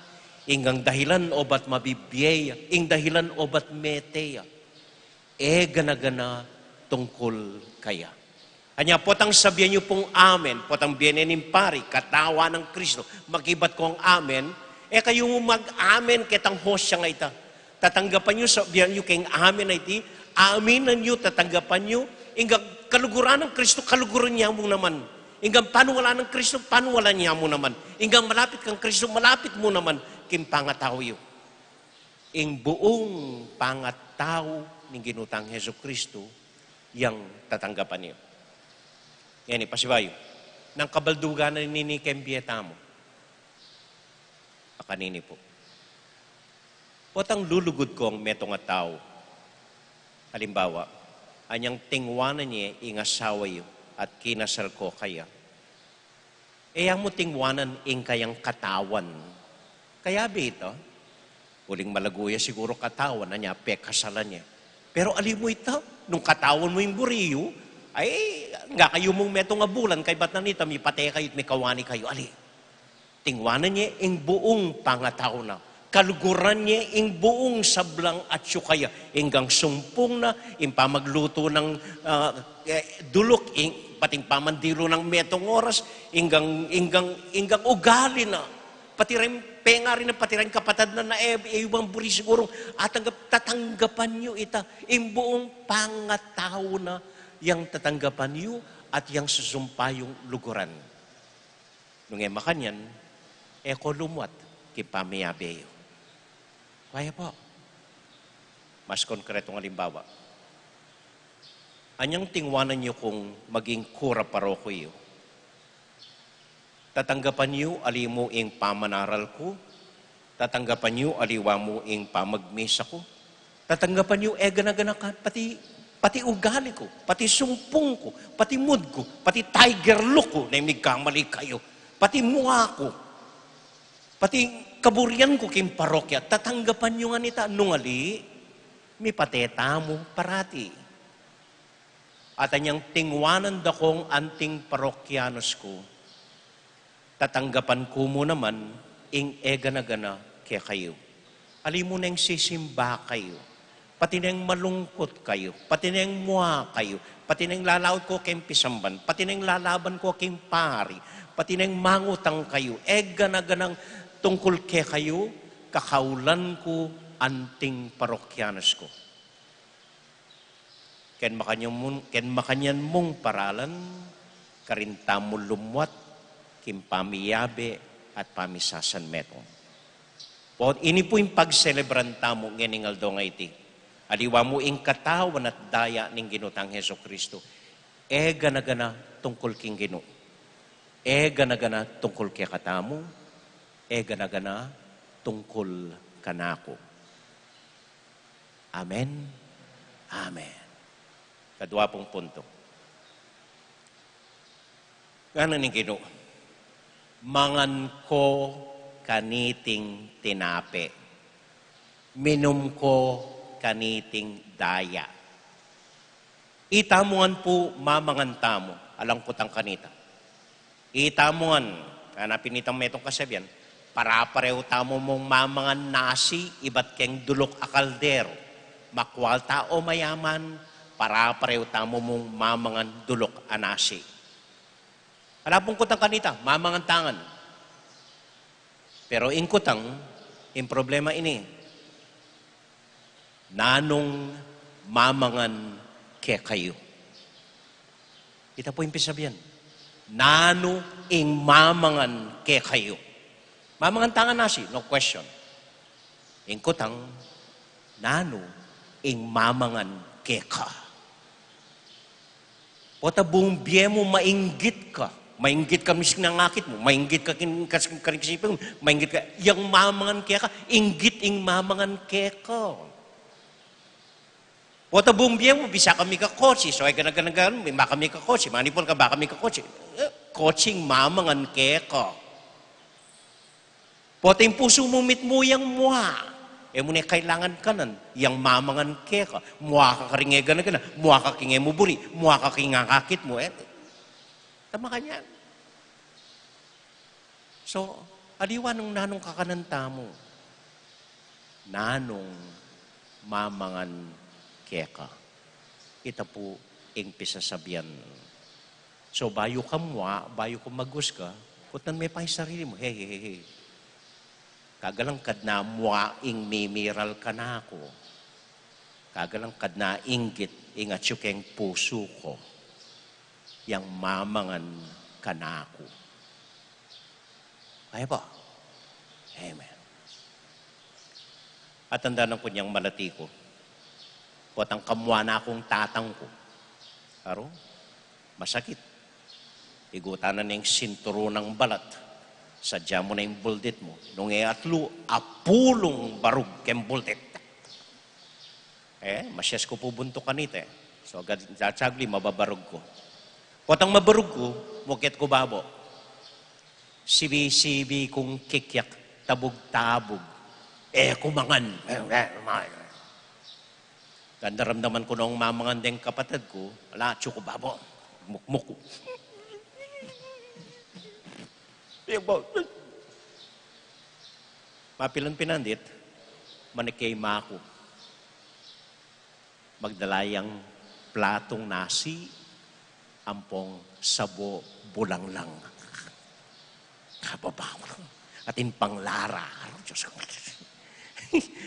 inggang dahilan obat mabibie ya, ing dahilan obat mete ya. E gana-gana tungkul kaya. Anya, potang sabian yu pung amen, potang bie ne ning pari, katawan nang Kristu, makibat kong amen, e kayu mag-amen ketang hostia a ita. Tatanggapan yu, sabian yu keng amen a iti, aminan yu, tatanggapan yu, inggang kaluguran nang Kristu, kaluguran ya mu naman. Inggang panuwalan nang Kristu, panuwalan ya mu naman. Inggang malapit kang Kristu, malapit mu naman king pangatau yu. Ing buung pangatau ning Ginu tang Jesu Kristu, yang tatanggapan yu. Ngeni, pasibayu, nang kabaldugan na nini keng bie tamu? Akanini pu. Potang lulugud kong metung a tau, alimbawa, anyang tingwanan ye ing asawa yu at kinasal ko kaya. E ya mu tingwanan ing kayang katawan. Kayabe ita, uling malagu ya siguru katawan, anya pekasalan ye. Pero ali mu ita, nung katawan mu ing buri yu, ay, angga kayu mung metung a bulan, kaybat na nita, mipate kayu at mikawani kayu, ali. Tingwanan ye ing buung pangatau na. Kaluguran ye ing buung sablang atyu kaya. Inggang sumpung na, ing pamaglutu nang, ah, e, duluk, ing, Pati ing pamandilu nang metung oras, inggang, inggang, inggang ugali na. Pati ring pengari na, pati ring kapatad na, na e, e, ibang buri sigurung atanggap, tatanggapan yu ita. Ing buung pangatau na yang tatanggapan yu at yang susumpa yung luguran. Nung e makanyan, e ko lumuat king pamiyabe yu. Kaya po, mas konkretong alimbawa. Anyang tingwanan yu kung maging kura paroko yu? Tatanggapan yu ali mu ing pamanaral ku? Tatanggapan yu aliwa mu ing pamagmisa ku? Tatanggapan yu e gana-gana ka, pati, pati ugali ku, pati sumpung ku, pati mood ku, pati tiger look ku, na migkamali kayu, pati mua ku, pati kaburian ku king parokya, tatanggapan yu ngan ita? Nung ali, mipate tamu parati. At anyang tingwanan da kung anting parokyanos ku, tatanggapan ku mu naman ing e gana-gana kekayu. Ali mu neng sisimba kayu, pati neng malungkut kayu, pati neng mua kayu, pati neng lalaut ko keng pisamban, pati neng lalaban ko keng pari, pati neng mangutang kayu, e gana-ganang tungkul kekayu, kakaulan ku anting parokyanos ku. Ken makanyan mung, ken makanyan mung paralan, karin tamu lumuat king pamiyabe at pamisasanmetung. Pota ini pu ing pagselebran tamu ngening aldo nga iti. Aliwa mu ing katawan at daya ning Ginu tang Jesucristo. E gana-gana tungkul king Ginu. E gana-gana tungkul kekatamu. E gana-gana tungkul kanaku. Amen. Amen. Kadua pung punto. Ngana ning Ginu, mangan ko kaniting tinape, minum ko kaniting daya. Ita mu ngan pu mamangan tamu, alang kutang kanita. Ita mu ngan, hanapin itang metung kasabian, para-pareho tamu mung mamangan nasi ibat keng duluk a kaldero. Makwalta o mayaman, para-pareho tamu mung mamangan duluk a nasi. Ala pung kutang kanita, mamangan ta ngan. Pero ing kutang, ing problema ini, nanung mamangan kekayu? Ita pu ing pisabian. Nanu ing mamangan kekayu? Mamangan ta ngan nasi, no question. Ing kutang, nanu ing mamangan keka? Pota buung bie mu mainggit ka. Mainggit ka mising king akit mu, mainggit ka king kas-, king kasiping mu, mainggit ka, yang mamangan keka, inggit ing mamangan keka. Pota buung bie mu, bisa ka mikakotsi, so e gana-gana-gana, baka mikakotsi, manipul ka, baka mikakotsi. E, kotsi ing mamangan keka. Pota ing pusu mu mitmu yang mua. E mu ne kailangan kanan, yang mamangan keka. Mua ka karing e gana-gana, mua ka king e mu buri, mua ka king akakit mu. E, tama kanyan. So, aliwa nung nanung kakanan tamu, nanung mamangan keka. Ita pu ing pisasabian. So, bayu ka mua, bayu ka magus ka, kutnan me pa ing sarili mu, hey, hey, hey, hey. Kagalang kadna mua ing mimiral kanaku. Kagalang kadna inggit ing atyu keng pusu ku. Yang mamangan kanaku. Kaya pu? Amen. At tandaan ku nyang malati ku. Potang kamua na kung tatang ku. Aro? Masakit. Igutan na ning sinturun nang balat. Sadya mu na ing buldit mu. Nung e atlu, apulung barug keng buldit. E, masias ku pu buntuk kanita e. So, agad, sasagli, mababarug ku. Potang mabarug ku, mukyat ku babo. Sibi-sibi kung kikyak, tabug-tabug. E ku mangan. Ganda ramdaman ku nung mamangan deng kapatad ku, ala, atyu ku babo. Mukmuk ku. Mapilan pinandit, manikay maku. Magdala yang platung nasi, ampong sabo bulanglang. Kababa ko lang. Atin pang lara, Diyos ko.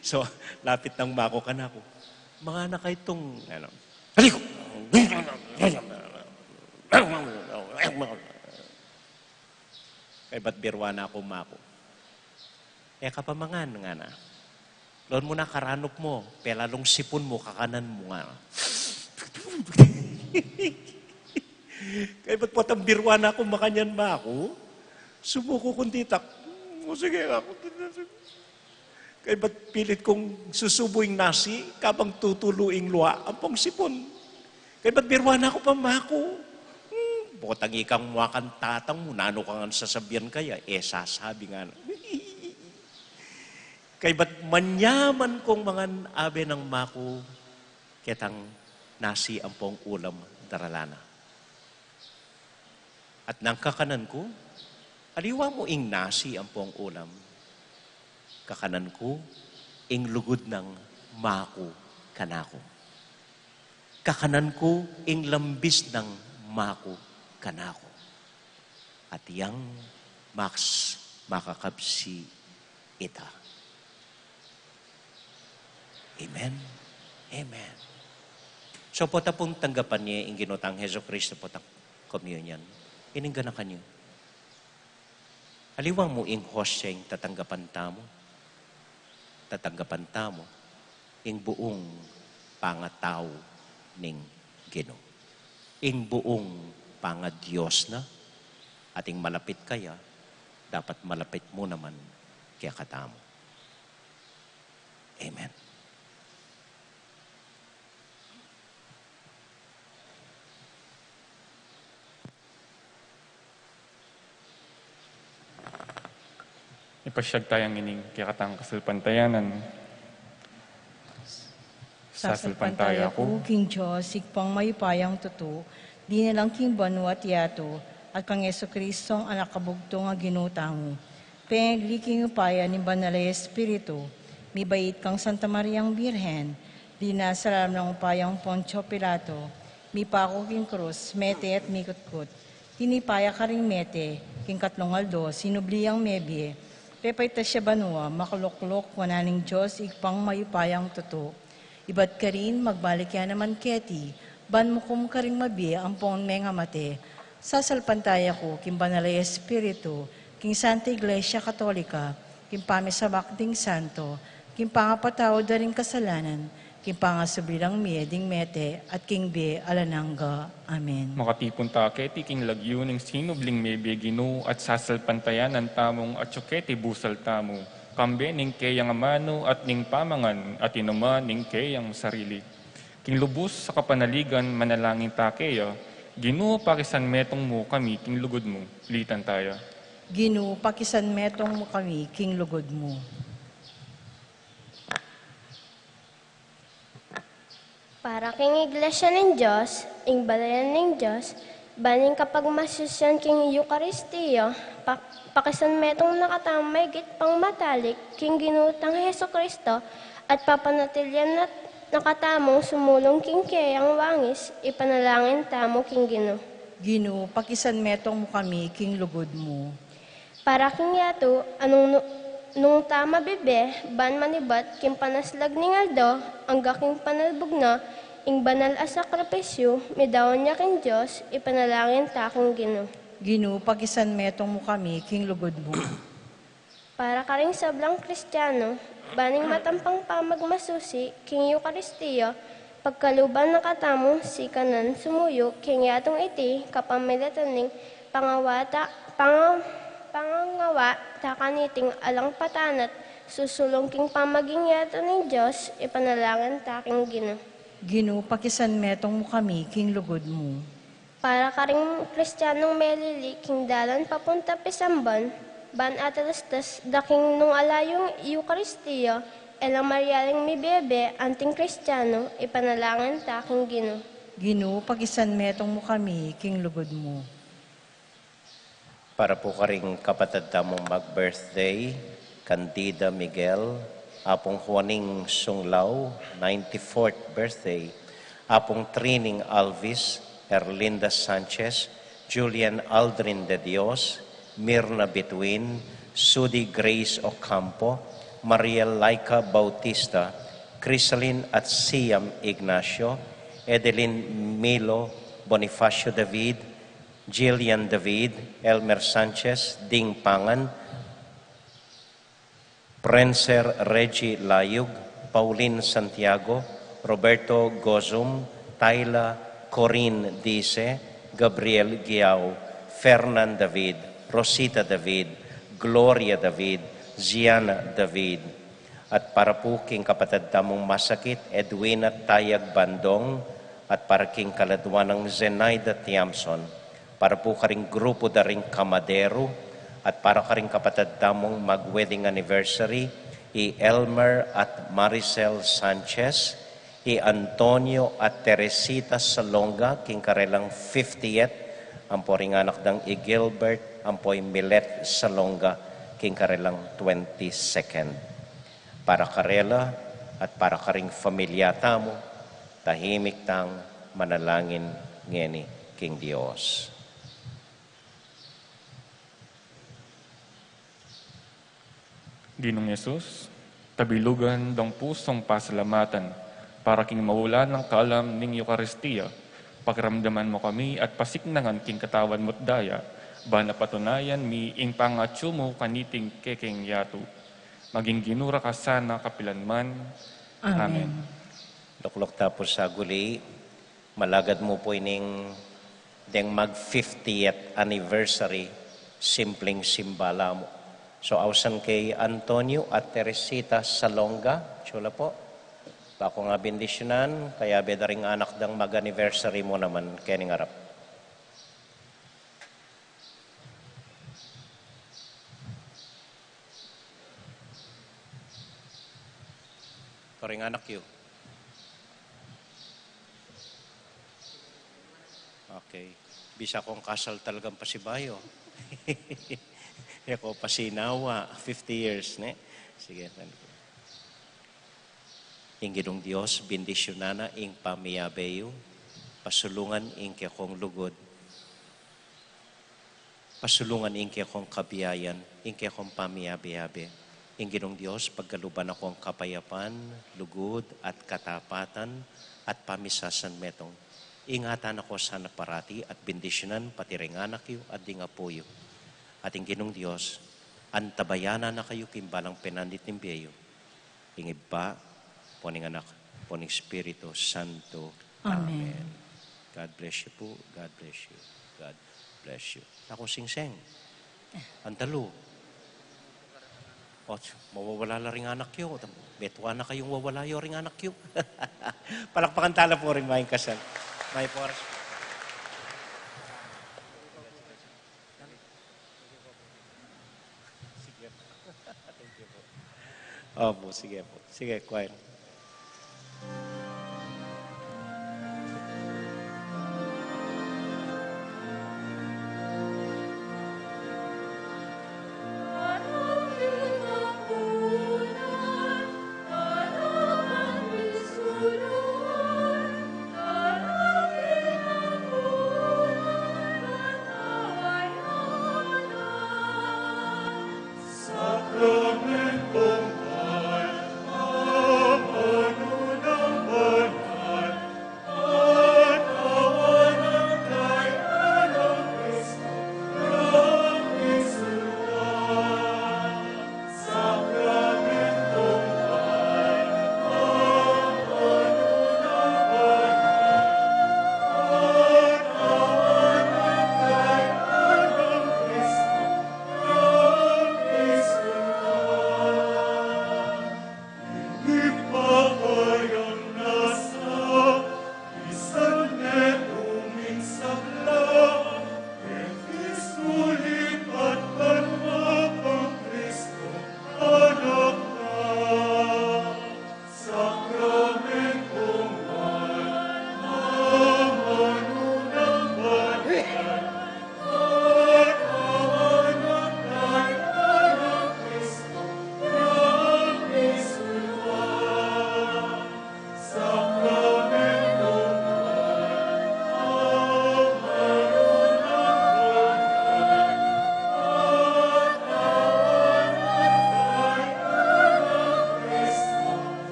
So, lapit nang maku kanaku. Mangana kaytung, ano, "Aliko!" Kaybat biruan na ku maku. "E ka pa mangan," ngana. "Loan mu na karanup mu, pelalung sipun mu, kakanan mu," ngana. Kaybat potang biruan na ku makanyan maku, sumuku kung ditak. "O, sige," aku. Kaybat pilit kung susubu ing nasi, kabang tutulu ing lua, ampong sipun. Kaybat biruan na ku pa maku. "Hmm, potang ikang muakan tatang mu, nanu ka ngan sasabian kaya?" "E sasabi," ngana. Kaybat manyaman kung mangan abe nang maku ketang nasi ampong ulam daralan na. At nang kakanan ku, aliwa mu ing nasi ampong ulam, kakanan ku ing lugud nang maku kanaku. Kakanan ku ing lambis nang maku kanaku. At yang maks makakabsi ita. Amen. Amen. So, pota pung tanggapan ye ing Ginu tang Jesucristo, pota communion. Ining ganakan yu. Aliwa mu ing hosya ing tatanggapan tamu. Tatanggapan tamu ing buung pangatau ning Ginu. Ing buung pangadios na, at ing malapit kaya, dapat malapit mu naman kekatamu. Amen. Ipasyag taya ngening kekatang kasalpantayanan. Sasalpantaya ku king Dios, Ibpang mayupayang tutu, dinalang king banua at yatu, at kang Jesucristo, Anak a bugtung a Ginu tamu. Pengagli king upaya ning Banal a Espiritu, mibait kang Santa Mariang Birhen, linasa lalam ning upayang Poncio Pilato, mipaku king krus, mete at mikutkut. Tinipa ya karing mete, king katlung aldo, sinubli yang mebie, pepaitas ya banua, makaluklok wanan ning Dios, Ibpang mayupayang tutu. Ibat karin, magbalik ya naman keti, ban mukum karing mabie ampon mengamate. Sasalpantaya ku king Banal a Espiritu, king Santa Iglesia Katolika, king pamisamak ding santo, king pangapatawad da ring kasalanan, king pangasubli lang mie ding mete, at king bie alang angga. Amen. Makatipun ta keti king lagyu ning sinubling mebie Ginu, at sasalpantayanan tamung atyu keti busal tamu, kambe ning keyang amanu at ning pamangan, at inuman ning keyang sarili. King lubus a kapanaligan, manalangin ta keya. Ginu, pakisanmetung mu kami king lugud mu. Ulitan taya. Ginu, pakisanmetung mu kami king lugud mu. Para king Iglesia ning Dios, ing balayan ning Dios, ban ing kapagmasusyan king Eukaristia, pa-, pakisanmetung na katamu maigit pang matalik king Ginu tang Jesucristo, at papanatilian na, na katamung sumulung king keyang wangis, ipanalangin tamu king Ginu. Ginu, pakisanmetung mu kami king lugud mu. Para king yatu, a nung, nung ta mabibe, ban manibat king panaslag ning aldo, angga king panalbug na, ing banal a sakripisyu, midaun ya king Dios, ipanalangin ta king Ginu. Ginu, pakisanmetung mu kami king lugud mu. Para karing sablang Kristiano, ban ing matampang pamagmasusi king Eukaristia, pagkaluban na katamu sikanan sumuyu king yatung iti, kapamilatan ning pangawata, panga-, pangangawa ta kaniting alang patanat, susulung king pamaging yatu ning Dios, ipanalangin ta king Ginu. Ginu, pakisanmetung mu kami king lugud mu. Para karing Kristianong melili king dalan papunta pisamban, ban atalastas da king nung ala yung Eukaristia, e la marialing mibebe, anting Kristiano, ipanalangin ta king Ginu. Ginu, pakisanmetung mu kami king lugud mu. Para pu karing kapatad tamung mag-birthday, Candida Miguel, Apung Juaning Sunglaw, ninety-fourth birthday, Apung Trining Alvis, Erlinda Sanchez, Julian Aldrin de Dios, Mirna Bituin, Sudi Grace Ocampo, Mariel Laika Bautista, Crisalin at Siam Ignacio, Edelin Milo, Bonifacio David, Jillian David, Elmer Sanchez, Ding Pangan, Prenser Reggie Layug, Pauline Santiago, Roberto Gozum, Tyla Corinne Dice, Gabriel Giao, Fernan David, Rosita David, Gloria David, Ziana David, at para pu king kapatad tamung masakit, Edwina Tayag Bandong, at para king kaladwa nang Zenaida Tiamson, para pu karing grupo da ring Kamaderu, at para karing kapatad tamung mag-wedding anniversary, i Elmer at Maricel Sanchez, i Antonio at Teresita Salonga, king karelang fiftieth, ampo ring anak dang i Gilbert, ampo i Milet Salonga, king karelang twenty-second. Para karela at para karing familia tamu, tahimik tang manalangin ngeni king Dios. Ginung Jesus, tabilugan dang pusung pasalamatan para king maulan nang kalam ning Eukaristia, pakiramdaman mu kami at pasiknangan king katawan mu't daya, ban patunayan mi ing pangatsu mu kaniting kekeng yatu. Maging Ginu ra ka sana kapilanman. Amen. Amen. Lukluk ta pu sa guli, malagad mu pu ining deng mag fiftieth anniversary, simpleng simba la mu. So, ausan kay Antonio at Teresita Salonga, atsu la pu. Ba kung bendisyunan, kayabe da ring anak dang mag-anniversary mu naman kening arap. Karing anak yu. Okay. Bisa kung kasal talagang pasibayu. E ko pasinawa, fifty years, ne? Sige, thank you. Ing Ginung Dios, bendisyunan na ing pamiyabe yu, pasulungan ing kekong lugud, pasulungan ing kekong kabiayan, ing kekong pamiyabe-yabe. Ing Ginung Dios, pagkaluban na kong kapayapan, lugud, at katapatan, at pamisasanmetung. Ingatan na ko sana parati, at bendisyunan pati ring anak yu, at ding apu yu. At ing Ginung Dios, antabayanan na kayu king balang penandit ning bie yu. Ing Ibpa, ampo ning Anak, ampo ning Espiritu Santo. Amen. Amen. God bless you po. God bless you. God bless you. Naku, Singsing. Antalu. O, mawawala la ring anak yu. Metua na kayung wawala yu ring anak yu. Palakpakan tala po ring maying kasal. Maying oras. Sige po. Thank you po. Opo, sige po. Sige, choir.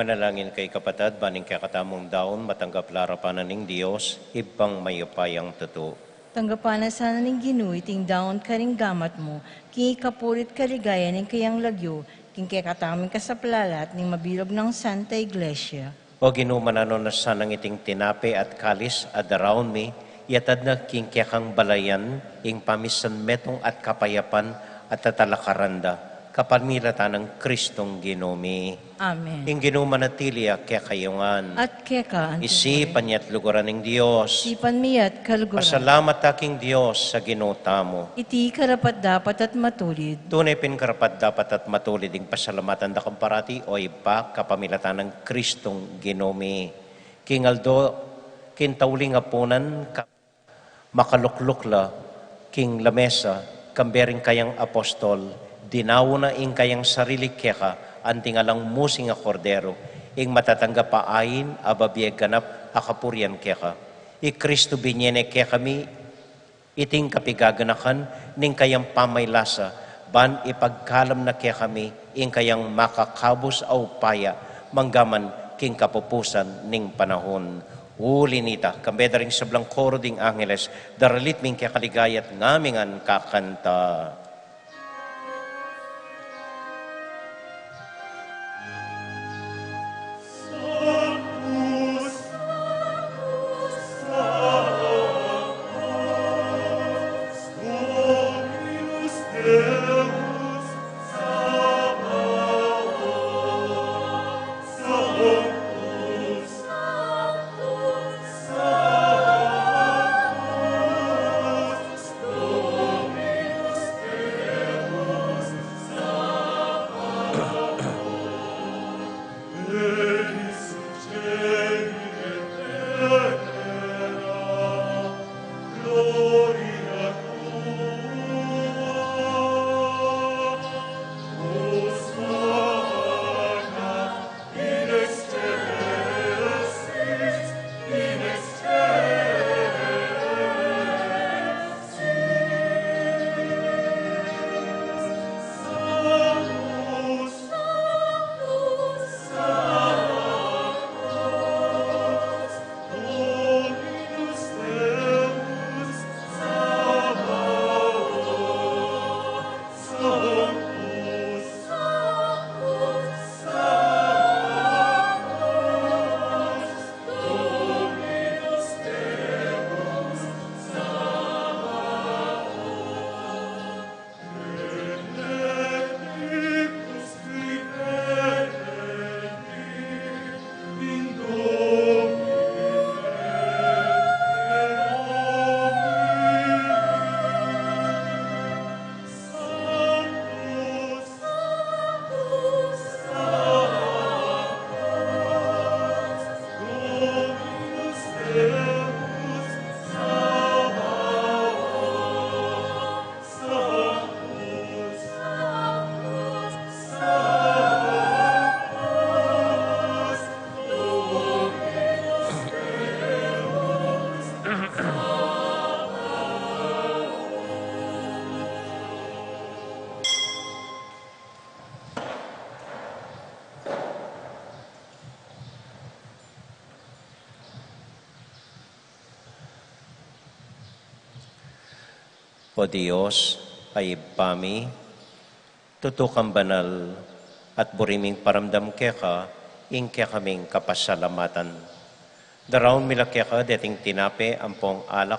Manalangin kayu kapatad, ban ing kekatamung daun matanggap la arapan na ning Dios, Ibpang mayupayang tutu. Tanggapan na sana ning Ginu iting daun karing gamat mu, king ikapuri't kaligayan ning kayang lagyu, king kekatamung kasaplalan at ning mabilug nang Santa Iglesia. O Ginu, mananu na sanang iting tinape at kalis a daraun mi, iatad na king kekang balayan ing pamisan metung at kapayapan at tatalakaran da, kapamilatan nang Kristong Ginu mi. Amen. Ing Ginu manatili ya kekayu ngan. At keka antimurin. Isipan ya't luguran ning Dios. Isipan mi ya't kaluguran. Pasalamat ta king Dios a Ginu tamu. Iti karapat-dapat at matulid. Tune pin karapat-dapat at matulid ing pasalamatan da kang parati, o Ibpa, kapamilatan nang Kristong Ginu mi. King aldo, king tauling apunan, ka- makalukluk la king lamesa, kambe ring kayang apostol, dinaun na ing kayang sarili keka, anting alang musing a kordero, ing matatanggap a ain a babie ganap a kapurian keka. I Kristo binie ne kekami iting kapigaganakan ning kayang pamaylasa, ban ipagkalam na kekami ing kayang makakabus a upaya, manggaman king kapupusan ning panahun. Uli nita, kambe da ring sablang koro ding angeles, daralit mi ing kekaligaya at ngamingan kakanta. O Dios, a Ibpa mi, tutu kang banal, at buri ming paramdam keka ing kekaming kapasalamatan. Daraun mi la keka deting tinape ampong alak,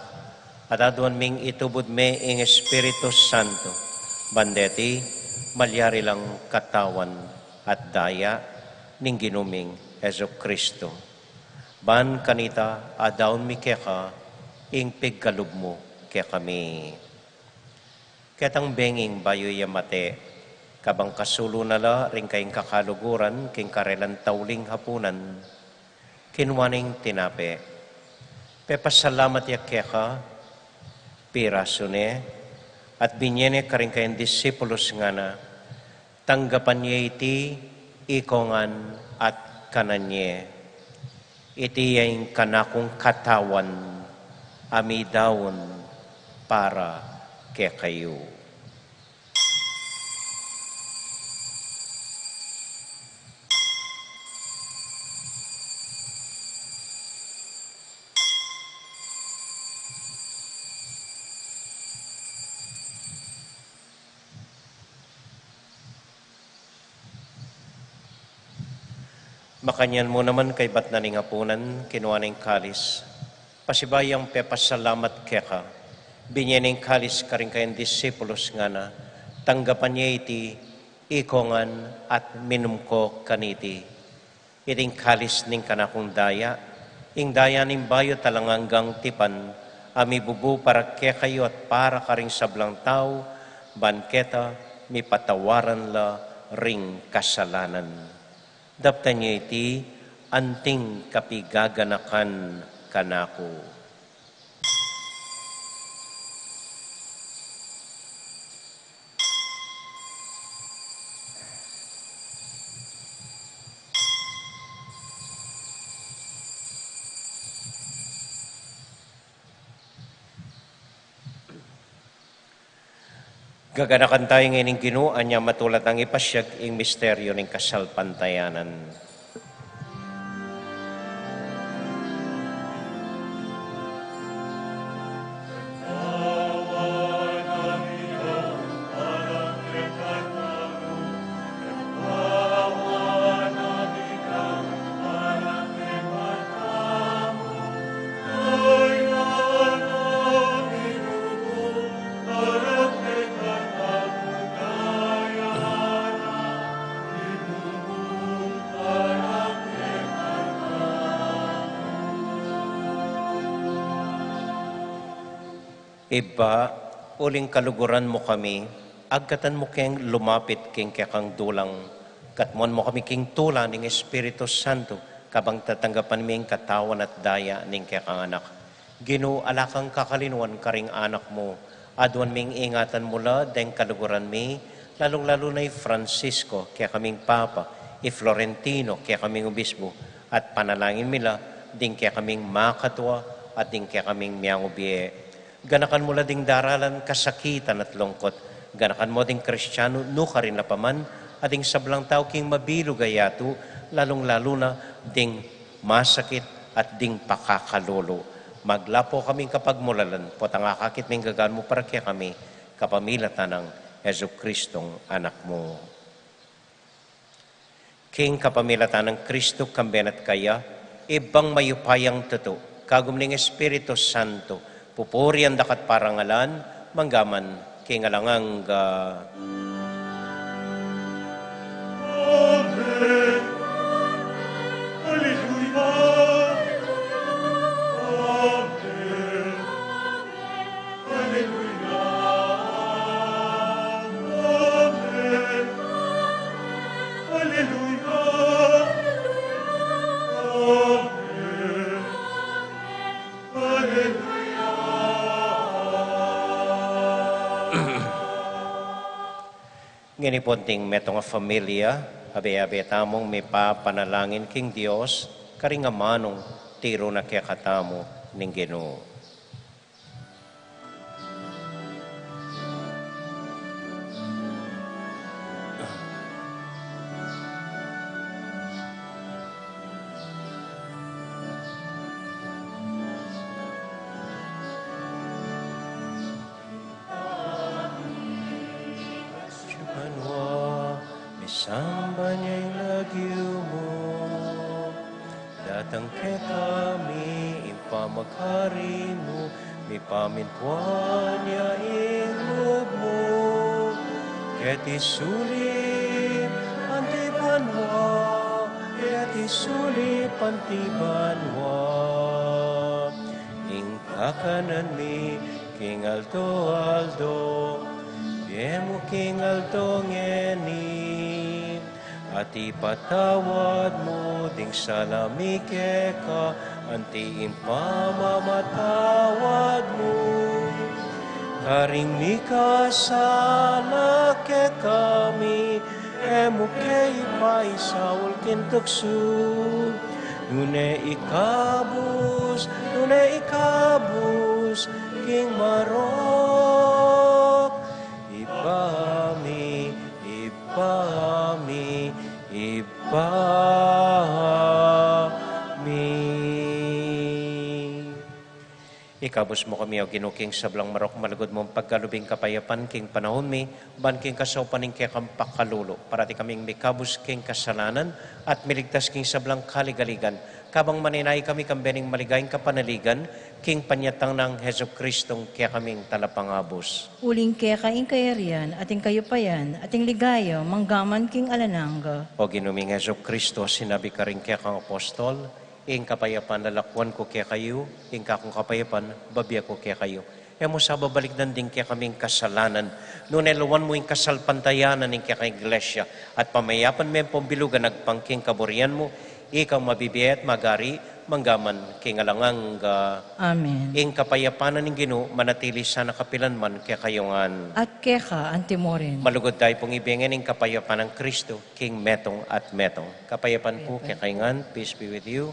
at aduan ming itubud me ing Espiritu Santo, ban deti malyari lang katawan at daya ning Ginu ming Jesucristo. Ban kanita adaun mi keka ing pigkalub mu kekami. Ketang benging bayu ya mate, kabang kasulu na la ring kayang kakaluguran king karelang tauling hapunan, kinua neng tinape, pepasalamat ya keka, pirasu ne, at binie ne karing kayang disipulus, ngana, tanggapan ye iti ikongan at kanan ye. Iti ya ing kanakung katawan a midaun para kekayu. Makanyan mu naman kaybat na ning apunan, kinua ne ing kalis, pasibayu yang pepasalamat keka, binye ne ing kalis karing kayang disipulus, ngana, tanggapan ye iti, ikongan at minum ko kaniti. Iti ing kalis ning kanakung daya, ing daya ning bayu at alang anggang tipan, a mibubu para kekayu at para karing sablang tau, ban keta mipatawaran la ring kasalanan. Daptan ye iti anting kapigaganakan kanaku. Gaganakan tamu ngeni ing Ginu, anya matula tang ipasiag ing misteryu ning kasalpantayanan. Ibpa, uling kaluguran mu kami, agkatan mu keng lumapit king kekang dulang, katmuan mu kami king tula ning Espiritu Santo, kabang tatanggapan mi ing katawan at daya ning kekang Anak. Ginu, ala kang kakalinuan karing anak mu, aduan ming ingatan mu la deng kaluguran mi, lalung-lalu na i Francisco, kekaming Papa, i Florentino, kekaming Obispo, at panalangin mi la ding kekaming makatua at ding kekaming miangubie. Ganakan mu la ding daralan kasakitan at lungkut. Ganakan mu ding Kristiano nukarin la pa man, at ding sablang tau king mabilug a yatu, lalung-lalu na ding masakit at ding pakakalulu. Maglapo kaming kapagmulalan, potang akakit ming gagan mu para kekami, kapamilatan nang Jesucristong Anak mu. King kapamilatan nang Kristo, kambe na at kaya, Ibpang mayupayang tutu, kagum ning Espiritu Santo, pupurian da ka at parangalan, mangga man king alang angga. Amen. Alleluia. Amen. Alleluia. Amen. Alleluia. Amen. Alleluia. Ngeni pung metung a familia, abe-abe tamung mipapanalangin king Dios, karing amanung tiru na kekatamu ning Ginu. Banua, misamban ya ing lagyu mu. Datang kekami ing pamagari mu, mipamintuan ya ing lub mu. Keti sulip anti banua, keti sulip anti banua. Ing kakanan mi king aldo-aldo, ibie mu king aldo ngeni. At ipatawad mu ding sala mi keka, anti ing pamamatawad mu karing mikasala kekami, e mu ke ipaisaul king tuksu, nune ikabus, nune ikabus king marok. Ibpa mi, Ibpa mi, Ibpa mi. Ikabus mu kami, O Ginu, king sablang marok, malugud mung pagkalub ing kapayapan king panaun mi, ban king kasaupan ning kekang pakalulu, parati kaming mikabus king kasalanan, at miligtas king sablang kaligaligan, kabang manenaya kami kambe ning maligayang kapanaligan, king panyatang nang Jesucristong kekaming Talapangabus. Uling keka ing kayarian, at ing kayupayan, at ing ligaya, manggaman king alang angga. O Ginu ming Jesucristo, sinabi karing kekang apostol, Ing kapayapan lalakwan ku kekayu, ing kakung kapayapan bibie ku kekayu. E mu sa babalikdan ding kekaming kasalanan, nune lawan mu ing kasalpantayanan ning kekang Iglesia, at pamayapan me pung bilugan agpang king kaburian mu, ika mabibie at magari, manggaman king alang angga. Amen. Ing kapayapan ning Ginu, manatili sana kapilan man kekayu ngan. At keka antimurin. Malugud tamu pung ibie ngan ing kapayapan nang Kristo, king metung at metung. Kapayapan pu kekayu ngan, peace be with you.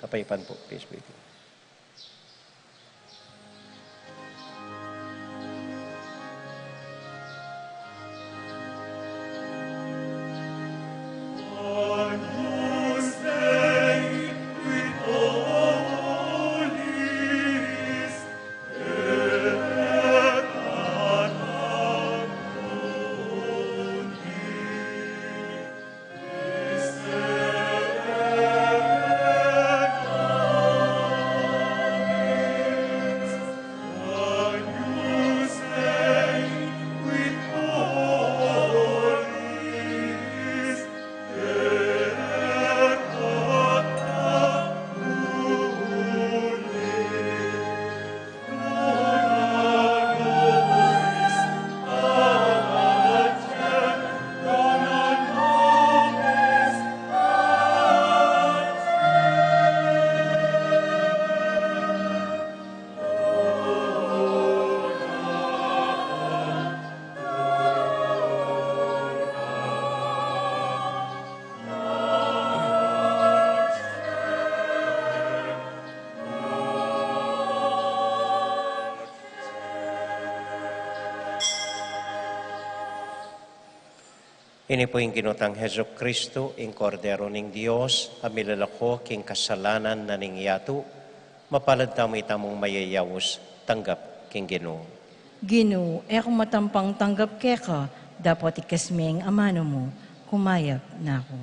Kapayapan pu, peace be with you. Ini pu ing Ginu tang Jesucristo, ing Kordero ning Dios, a milalako king kasalanan na ning yatu. Mapalad tamu itamung mayayaus tanggap king Ginu. Ginu, e ku matampang tanggap keka, dapot ikes me ing amanu mu, kumayap na ku.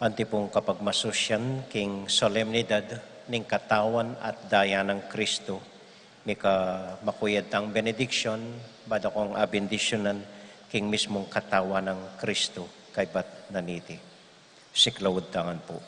Antipung kapagmasusyan king solemnidad ning katawan at daya nang Kristu, mika makuyad tang benediksyon, ba da kong abendisyunan king mismung katawan nang Kristu, kaybat na niti. Siklaud tangan pu.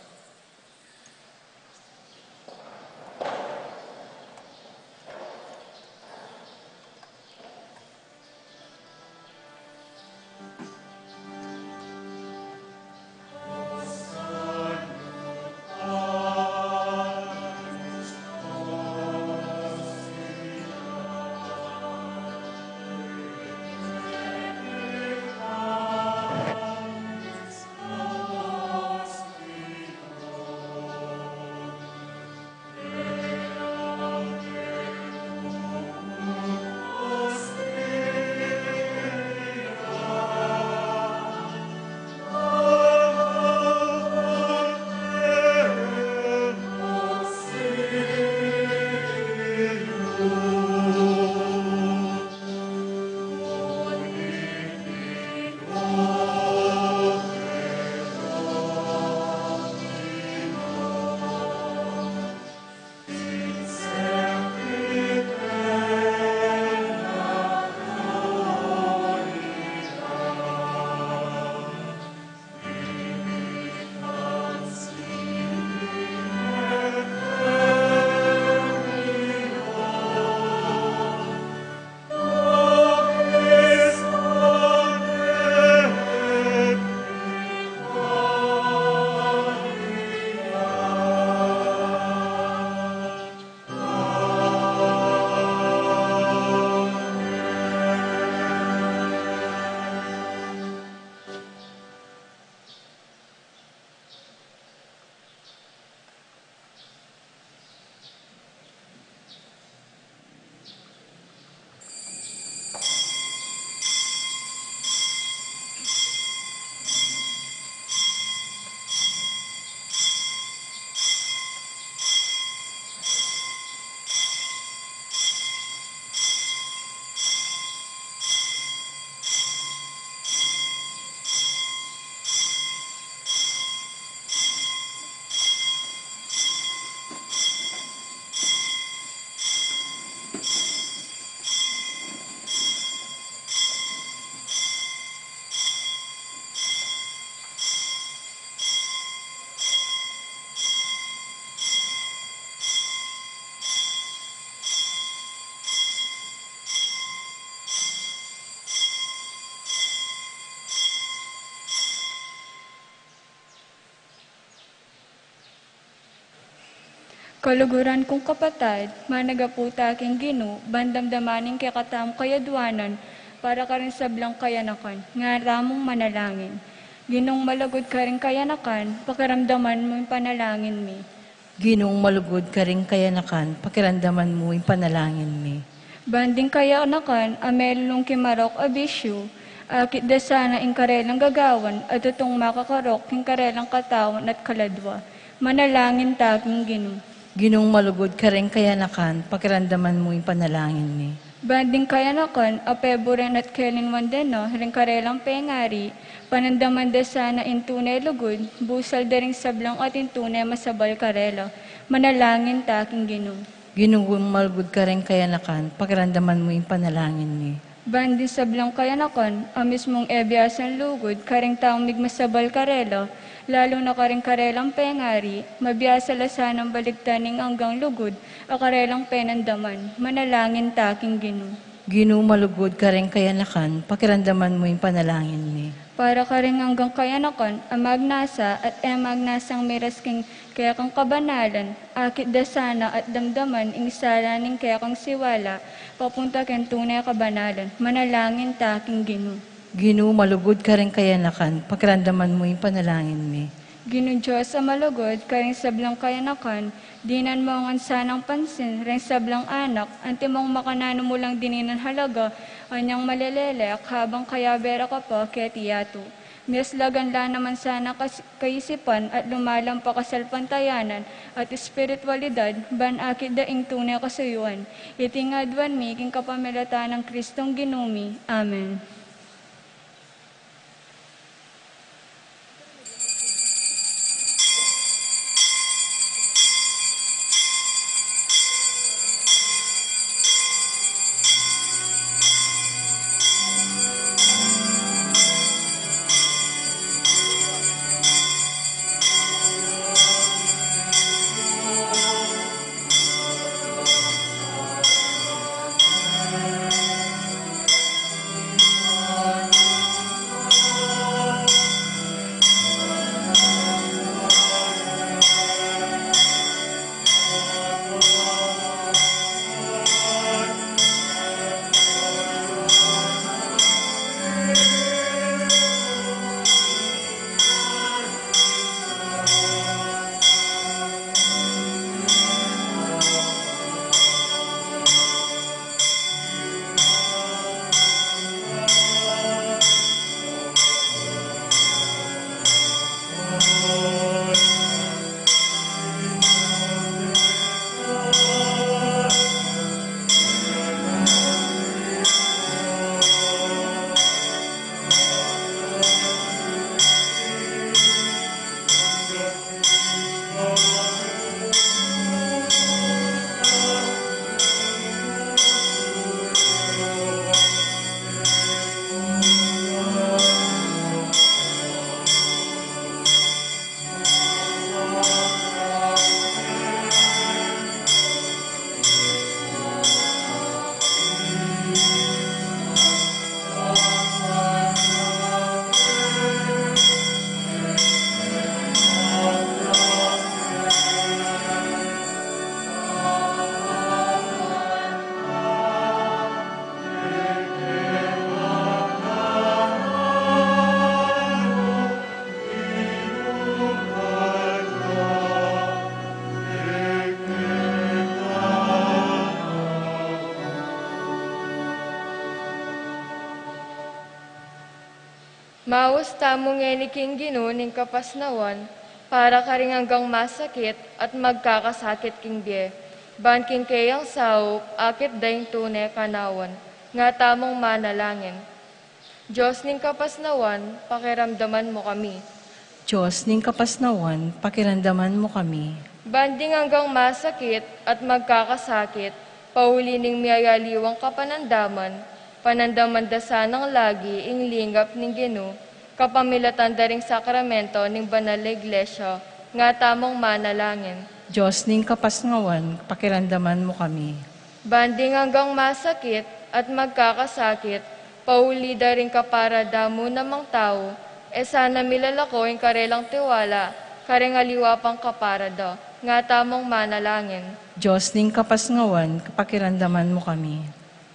Kaluguran kung kapatad, managapu ta king Ginu, ban damdaman ing kekatamung kayadwanan, para karing sablang kayanakan, ngaran tamung manalangin. Ginung malugud karing kayanakan, pakiramdaman mu ing panalangin mi. Ginung malugud karing kayanakan, pakiramdaman mu ing panalangin mi. Ban ding kayanakan a melulung king marok a bisyu, akit da sana ing karelang gagawan, at tutung makakarok king karelang katawan at kaladwa. Manalangin ta king Ginu. Ginung malugud karing kayanakan, pakiramdaman mu ing panalangin mi. Ban ding kayanakan a peburen at kelinwan da na ring karelang pengari, panamdaman da sana ing tune lugud, busal da ring sablang atin tune masabal karela. Manalangin ta king Ginu. Ginung malugud karing kayanakan, pakiramdaman mu ing panalangin mi. Ban ding sablang kayanakan a mismung e biasang lugud karing taung migmasabal karela, lalu na karing karelang pengari, mabiasa la sanang baligtan ing anggang lugud a karelang penandaman. Manalangin ta king Ginu. Ginu malugud karing kayanakan, pakiramdaman mu ing panalangin mi. Para karing anggang kayanakan a magnasa at e magnasang miras king kekang kabanalan, akit da sana at damdaman ing sala ning kekang siwala papunta king tune kabanalan. Manalangin ta king Ginu. Ginu malugud karing kayanakan, pakiramdaman mu ing panalangin mi. Ginung Dios a malugud karing sablang kayanakan, dinan mu ngan sanang pansin ring sablang anak, antimong makananu mu lang dininan halaga, anyang malelelek habang kayabe ra ka pa keti yatu. Miyaslagan la naman sana kas-, kaisipan at lumalampa kasalpantayanan at espiritualidad, ban akit da ing tune kasuyuan. Iti ngan aduan mi king kapamilatan nang Kristong Ginu mi. Amen. Maus tamu ngeni king Ginu ning kapasnawan, para karing anggang masakit at magkakasakit king bie, ban king keyang saup, akit da ing tune kanawan, nga tamung manalangin. Dios ning kapasnawan, pakiramdaman mu kami. Dios ning kapasnawan, pakiramdaman mu kami. Ban ding anggang masakit at magkakasakit, pauli ning miyayaliwang kapanandaman, panandaman da sanang lagi ing lingap ning Ginu, kapamilatan da ring sakramento ning banal a Iglesia, nga tamung manalangin. Dios ning kapasnawan, pakiramdaman mu kami. Ban ding anggang masakit at magkakasakit, pauli da ring kapara da mu namang tau, e sana milalako ing karelang tiwala karing aliwa pang kapara da, nga tamung manalangin. Dios ning kapasnawan, pakiramdaman mu kami.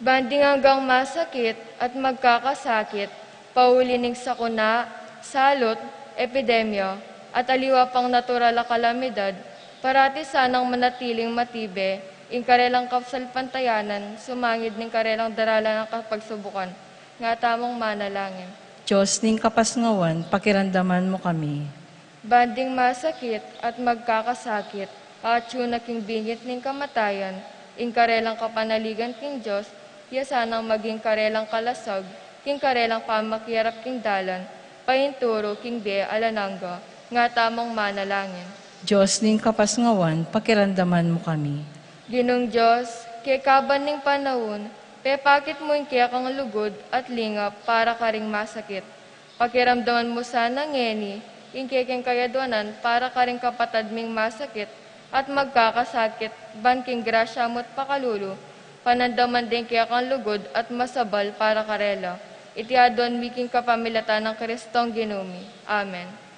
Ban ding anggang masakit at magkakasakit, pauli ning sakuna, salut, epidemya, at aliwa pang natural a kalamidad, parati sanang manatiling matibe ing karelang kasalpantayanan, sumangid ning karelang daralan a kapagsubukan, nga tamung manalangin. Dios ning kapasnawan, pakiramdaman mu kami. Ban ding masakit at magkakasakit, atyu na king bingit ning kamatayan, ing karelang kapanaligan king Dios, ya sanang maging karelang kalasag king karelang pamakiarap king dalan painturu king bie alang angga, nga tamung manalangin. Dios ning kapasnawan, pakiramdaman mu kami. Ginung Dios, kekaban ning panaun, pepakit mu ing kekang lugud at lingap para karing masakit. Pakiramdaman mu sana ngeni ing kekeng kayadwanan para karing kapatad ming masakit at magkakasakit, ban king grasya mu't pakalulu, panandaman deng kekang lugud at masabal para karela. Iti aduan mi king kapamilatan nang Kristong Ginu mi. Amen.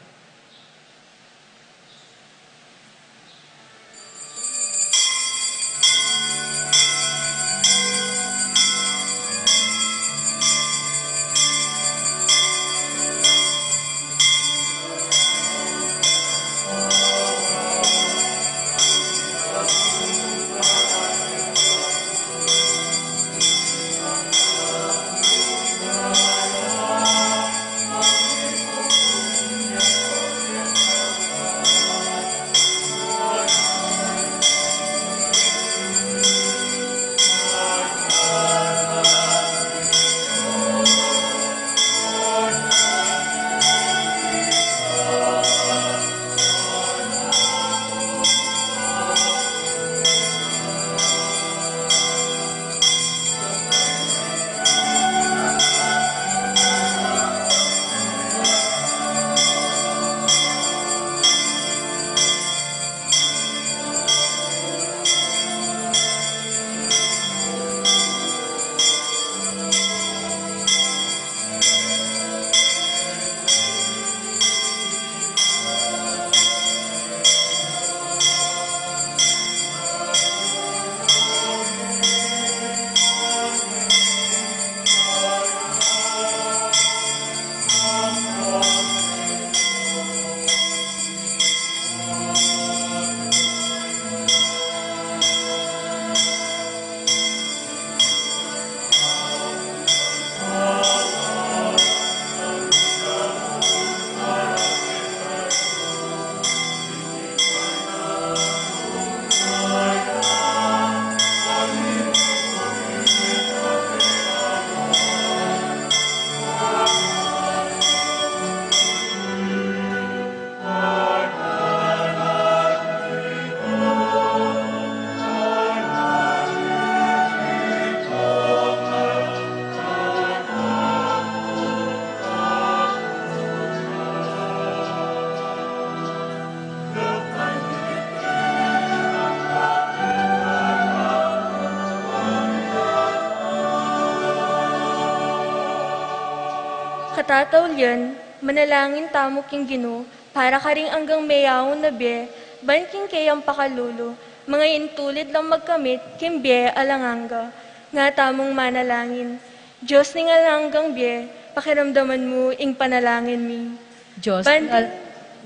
Katataulian, manalangin tamu king Ginu, para karing anggang meyaun a bie, ban king keyang pakalulu, mangayintulid lang magkamit king bie alang angga, nga tamung manalangin. Dios ning alang anggang bie, pakiramdaman mu ing panalangin mi. Dios Ban- ning al-,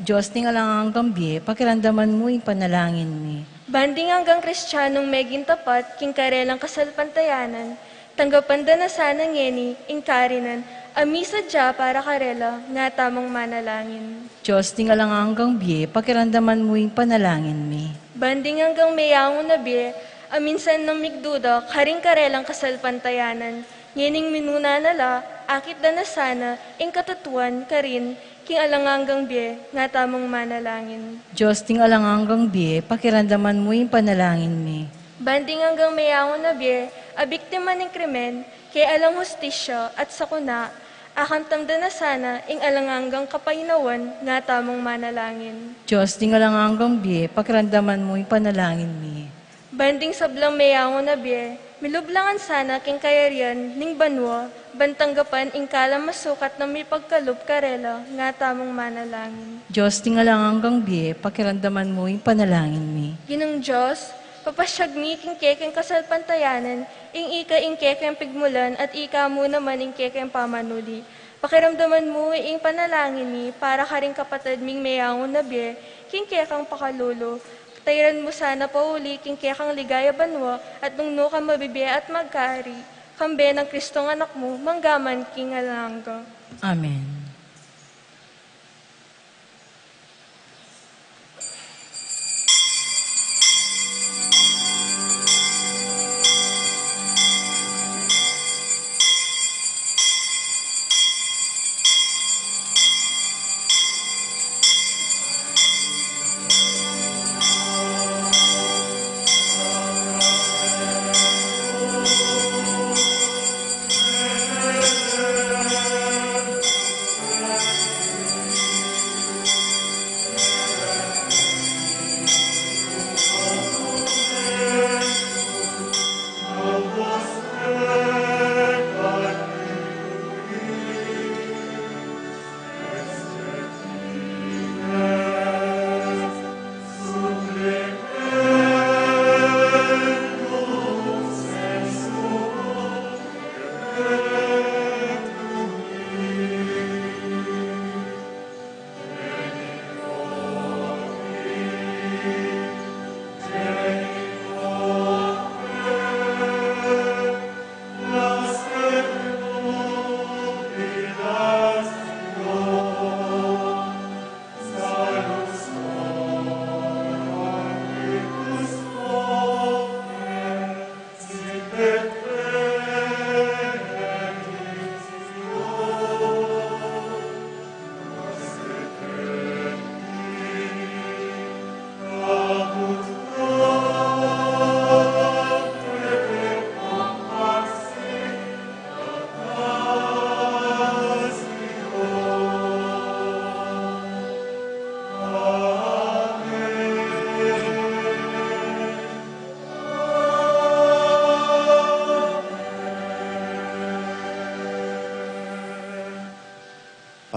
Dios ning alang anggang bie, pakiramdaman mu ing panalangin mi. Ban ding anggang Kristianong meging tapat king karelang kasalpantayanan, tanggapan da na sana ngeni ing karinan A misadya para karela, nga tamung manalangin. Dios ding alang anggang bie, pakiramdaman mu ing panalangin mi. Ban ding anggang meyangu na bie, a minsan nang migduda karing karelang kasalpantayanan, ngening minuna na la, akit da na sana ing katutuan karin king alang anggang bie, nga tamung manalangin. Dios ding alang anggang bie, pakiramdaman mu ing panalangin mi. Ban ding anggang meyangu na bie, a biktima ning krimen, keng alang hustisya at sakuna, akamtan da na sana ing alang anggang kapainawan, nga tamung manalangin. Dios ding alang anggang bie, pakiramdaman mu ing panalangin mi. Ban ding sablang meyangu na bie, milub la ngan sana king kayarian ning banua, ban tanggapan ing kalamasukat nang mipagkalub karela, nga tamung manalangin. Dios ding alang anggang bie, pakiramdaman mu ing panalangin mi. Ginung Dios, papasyag mi king kekeng kasalpantayanan, ing ika ing kekeng pigmulan at ika mu naman ing kekeng pamanuli. Pakiramdaman mu ing panalangin mi para karing kapatad ming meyangu na bie, king kekang pakalulu. Tairan mu sana pauli king kekang ligaya banua, at nung nu ka mabibie at magkari, kambe nang Kristong Anak mu, mangga man king alang angga. Amen.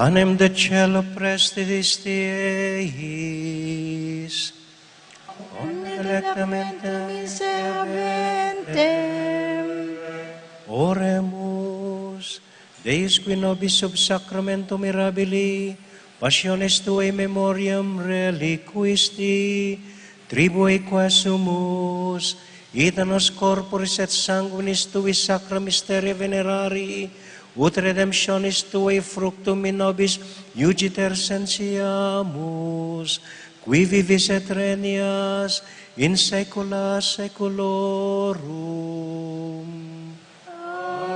Panem de celo prestidis Dei, omne delectamentum miserentem. Oremus. Deus, qui nobis sub sacramentum mirabili passionis tuae in memoriam reliquisti, tribueque sumus, ita nos corporis et sanguinis tuis sacra mysteria venerari, ut redemptionis tuae fructum in nobis iugiter sentiamus, qui vivis et regnas in saecula saeculorum. Amen.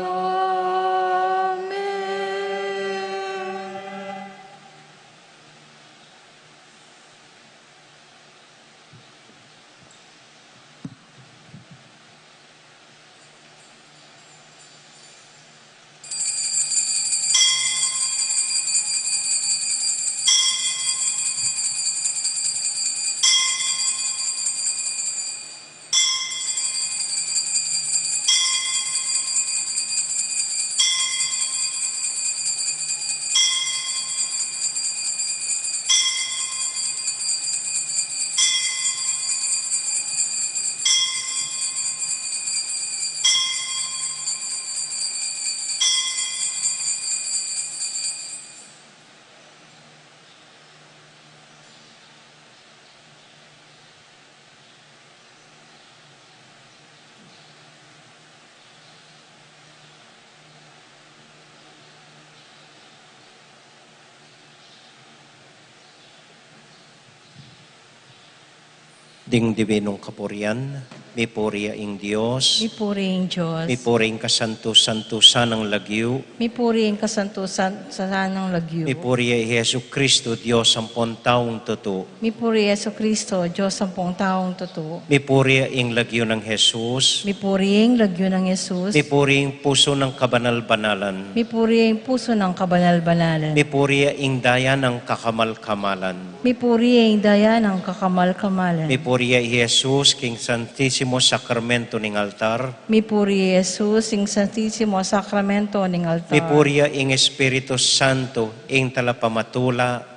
Ing dibinung kapurian, mipuri ya ing Dios. Mipuri ing Dios. Mipuri ing kasantu-santusan nang lagyu. Mipuri ing kasantu-santusan nang lagyu. Mipuri ya i Jesucristo, Dios ampong taung tutu. Mipuri i Jesucristo, Dios ampong taung tutu. Mipuri ya ing lagyu nang Jesus. Mipuri ing lagyu nang Jesus. Mipuri ing pusu nang kabanal-banalan. Mipuri ing pusu nang kabanal-banalan. Mipuri ya ing daya nang kakamal-kamalan. Mipuri ya ing daya nang kakamal-kamalan. Mipuri ya i Jesus king Santisimo Sakramento ning altar. Mipuri i Jesus king Santisimo Sakramento ning altar. Mipuri ya ing Espiritu Santo, ing talapamatula.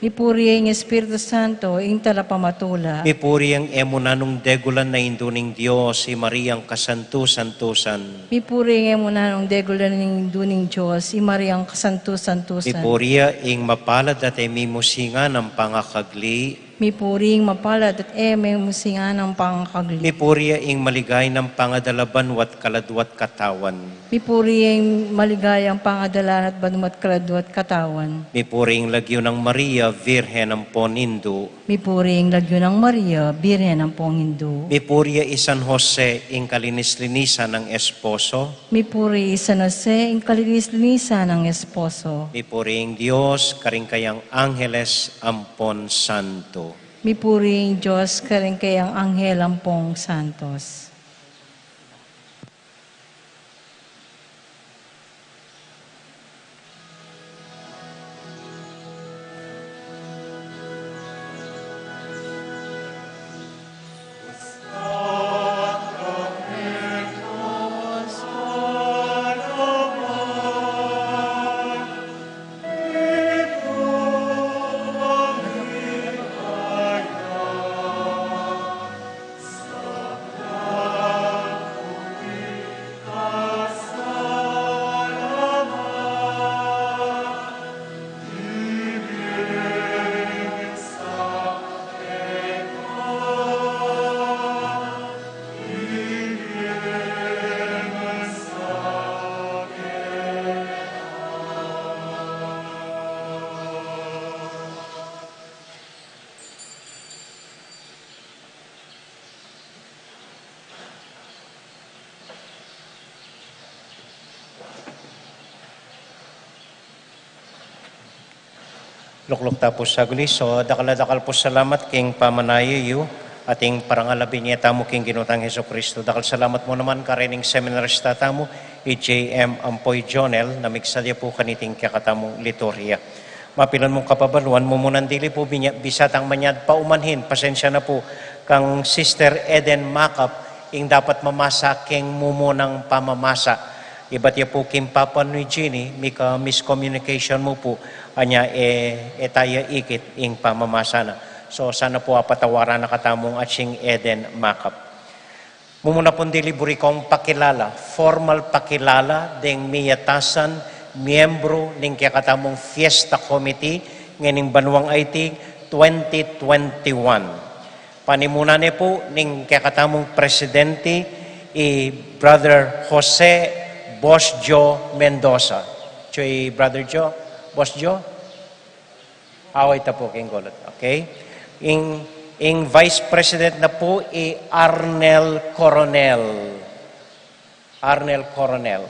Mipuri ya ing Espiritu Santo, ing talapamatula. Mipuri ya ing e mu nanung degulan a Indu ning Dios, i Mariang kasantu-santusan. Mipuri ya ing e mu nanung degulan a Indu ning Dios, i Mariang kasantu-santusan. Mipuri ya ing mapalad at e mimusingan a pangakagli. Mipuri ing mapalad at e mimusingan a pangakagli. Mipuri ya ing maligaya nang pangadala banwa't kaladwa't katawan. Mipuri ya ing maligayang pangadala banwa't kaladwa't katawan. Mipuri ing lagyu nang Maria, Virgen ampong Indu. Mipuri ing lagyu nang Maria, Virgen ampong Indu. Mipuri ya i San Jose, ing kalinis-linisan nang esposo. Mipuri i San Jose, ing kalinis-linisan nang esposo. Mipuri ing Dios karing kayang angeles ampong santo. Mipuri ing Dios karing kayang anghel ampong santos. Lukluk ta pu saguli. So, dakal a dakal pu salamat king pamanayu yu at ing parangal a binie tamu king Ginu tang Jesucristo. Dakal salamat mu naman karening seminarista tamu, i J M ampo i Jonel, na migsadya pu kaniting kekatamung liturhia. Mapilan mung kapabaluan, mumunan dili pu binya-, bisa tang manyad paumanhin, pasensya na pu, kang Sister Eden Makap, ing dapat mamasa king mumunang pamamasa. Ibat ya pu king Papua New Guinea, mika miscommunication mu pu, anya e, e taya ikit ing pamamasa na. So, sana pu apatawaran na katamung atsing Eden Makap. Mumuna pung dili buri kung pakilala, formal pakilala, deng miyatasan miyembru ning kekatamung Fiesta Committee, ngening banuang Haiti, twenty twenty-one. Panimunan ne pu ning kekatamung presidente, i Brother Jose Boss Joe Mendoza. Joe, Brother Joe, Boss Joe? Awa, ita pu king gulut. Okay? Ing, ing Vice President na pu i Arnel Coronel. Arnel Coronel.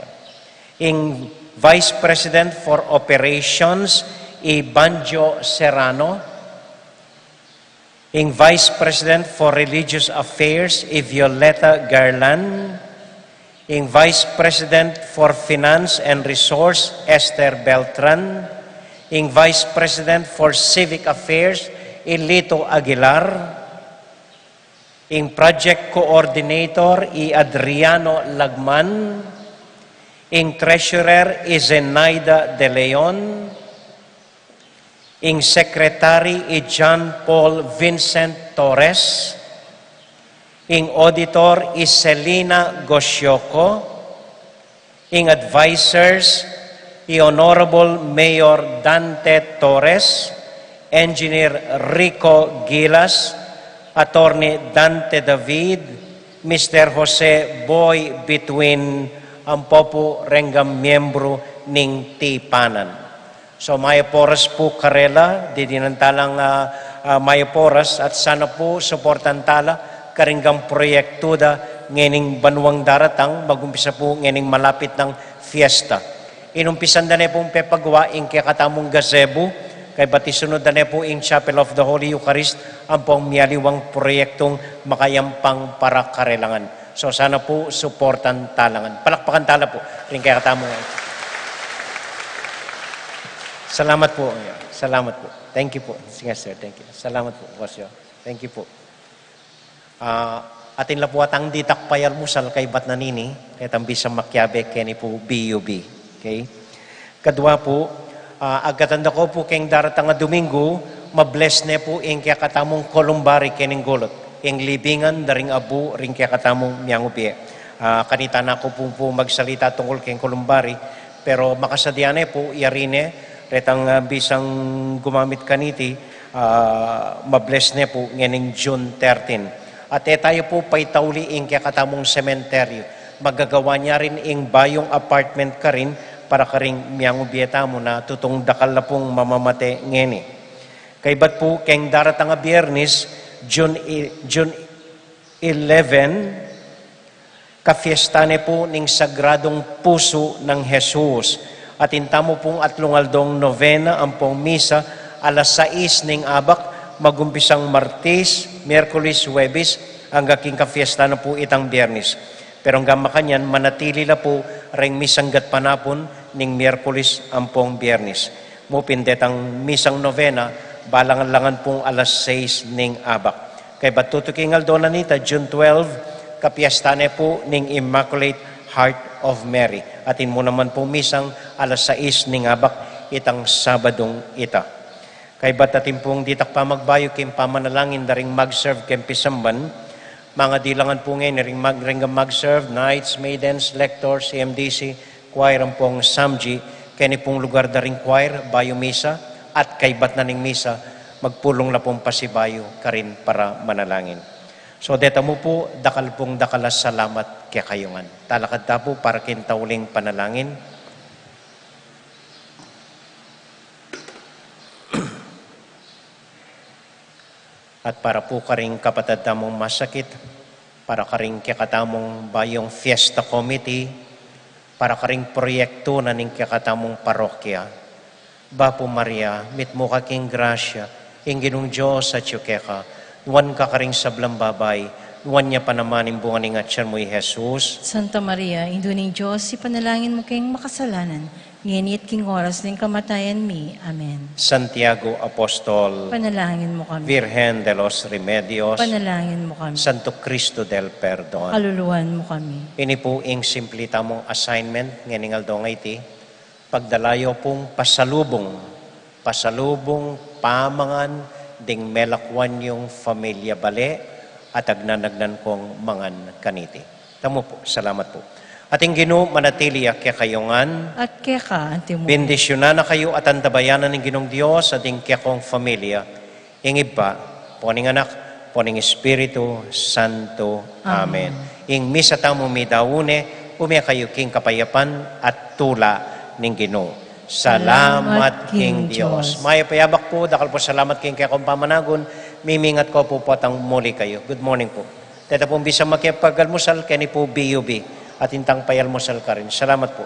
Ing Vice President for Operations i Banjo Serrano. Ing Vice President for Religious Affairs i Violeta Garland. Ing Vice President for Finance and Resource, Esther Beltran. Ing Vice President for Civic Affairs, i Lito Aguilar. Ing Project Coordinator, i Adriano Lagman. Ing Treasurer, i Zenaida De Leon. Ing Secretary, i John Paul Vincent Torres. Ing Auditor, i Selina Goshoco. Ing Advisors, i Honorable Mayor Dante Torres, Engineer Rico Gilas, Attorney Dante David, Mister Jose Boy Between, ampo pu reng miyembru ning tipanan. So, mayap a oras pu karela, didinan talang, ah, ah, mayap a oras, at sana pu suportan tala karing proyektu da ngening banuang daratang, magumpisa pu ngening malapit nang fiesta. Inumpisan da ne pung pepagawa ing kekatamung gazebo, kaybat isunud da ne pu ing Chapel of the Holy Eucharist, ampong mialiwang proyektung makayampang para karelangan. So, sana pu suportan tala ngan. Palakpakan tala pu ring kekatamung. Salamat pu. Salamat pu. Thank you pu. Sige, sir. Thank you. Salamat pu, Bosyo. Thank you pu. Ah, atin la pu atang ditak payalmusal kaybat na nini, kaya tang bisang makiabe keni pu B U B. Okay? Kadua pu, ah, agkatan da ko pu keng daratang a Domingo, ma-bless ne pu ing kekatamung columbary kening gulut, ing libingan da ring abu ring kekatamung miangubie. Ah, kanita na ku pu, pu magsalita tungkul keng columbary, pero makasadya ne pu, yari ne, retang, ah, bisang gumamit kaniti, ah, ma-bless ne pu ngening June thirteen. At e tayu pu paitauli ing kekatamung sementeryu. Magagawa ne rin ing bayung apartment karin para karing miangubie tamu na tutung dakal la pung mamamate ngeni. Kaybat pu keng daratang a Biernis, June i-, June eleven, kafiesta ne pu ning Sagradung Pusu nang Jesus. Atin tamu pung atlung aldong novena ampong misa alas sais ning abak, magumpisang Martes, Miyerkules, Huwebes, angga king kafiesta na pu itang Biernes. Pero angga makanyan, manatili la pu reng misang gatpanapun ning Miyerkules ampong Biernes. Mu pin detang misang novena, balang langan pung alas sais ning abak. Kaybat tutuking aldo na nita, June twelve, kapiesta ne pu ning Immaculate Heart of Mary. Atin mu naman pung misang alas sais ning abak itang Sabadung ita. Kaybat atin pung ditak pamagbayu king pamanalangin da ring mag-serve keng pisamban, mangadilangan pu ngeni ring mag-, ring mag-serve, knights, maidens, lectors, C M D C, choir ampong samji, keni pung lugar da ring choir, bayu misa, at kaybat na ning misa, magpulung la pung pasibayu karin para manalangin. So, deta mu pu, dakal pung dakal a salamat kekayu ngan. Talakad ta pu para king tauling panalangin. At para pu karing kapatad tamung masakit, para karing kekatamung bayung fiesta committee, para karing proyektu na ning kekatamung parokya. Bapu Maria, mitmu ka king grasya, ing Ginung Dios atyu keka, nuan ka karing sablang babai, nuan ya pa naman ing bunga ning atyan mu, i Jesus. Santa Maria, Indu ning Dios, ipanalangin mu keng makasalanan, ngeni at king oras ning kamatayan mi. Amen. Santiago Apostol, panalangin mu kami. Virgen de los Remedios, panalangin mu kami. Santo Cristo del Perdon, kaluluan mu kami. Ini pu ing simpli tamung assignment ngening aldo a iti, pagdala yu pung pasalubung, pasalubung pamangan ding melakwan yung familia bale, at agnan-agnan kong mangan kaniti. Tamu pu, salamat pu. At ing Ginu manatili ya kekayu ngan. At keka antimu. Bendisyunan na kayu at antabayanan ning Ginung Dios at ing kekong familia, ing Ibpa, ampo ning Anak, ampo ning Espiritu Santo. Amen. Amen. Ing misa tamu meyari ne, ume kayu king kapayapan at tula ning Ginu. Salamat king Dios. Mayap a yabak pu, dakal pu salamat king kekong pamanagun, mimingat ko pu potang muli kayu. Good morning pu. Deta pung bisang makipag-almusal, keni pu B U B, at intang payalmusal karin. Salamat pu.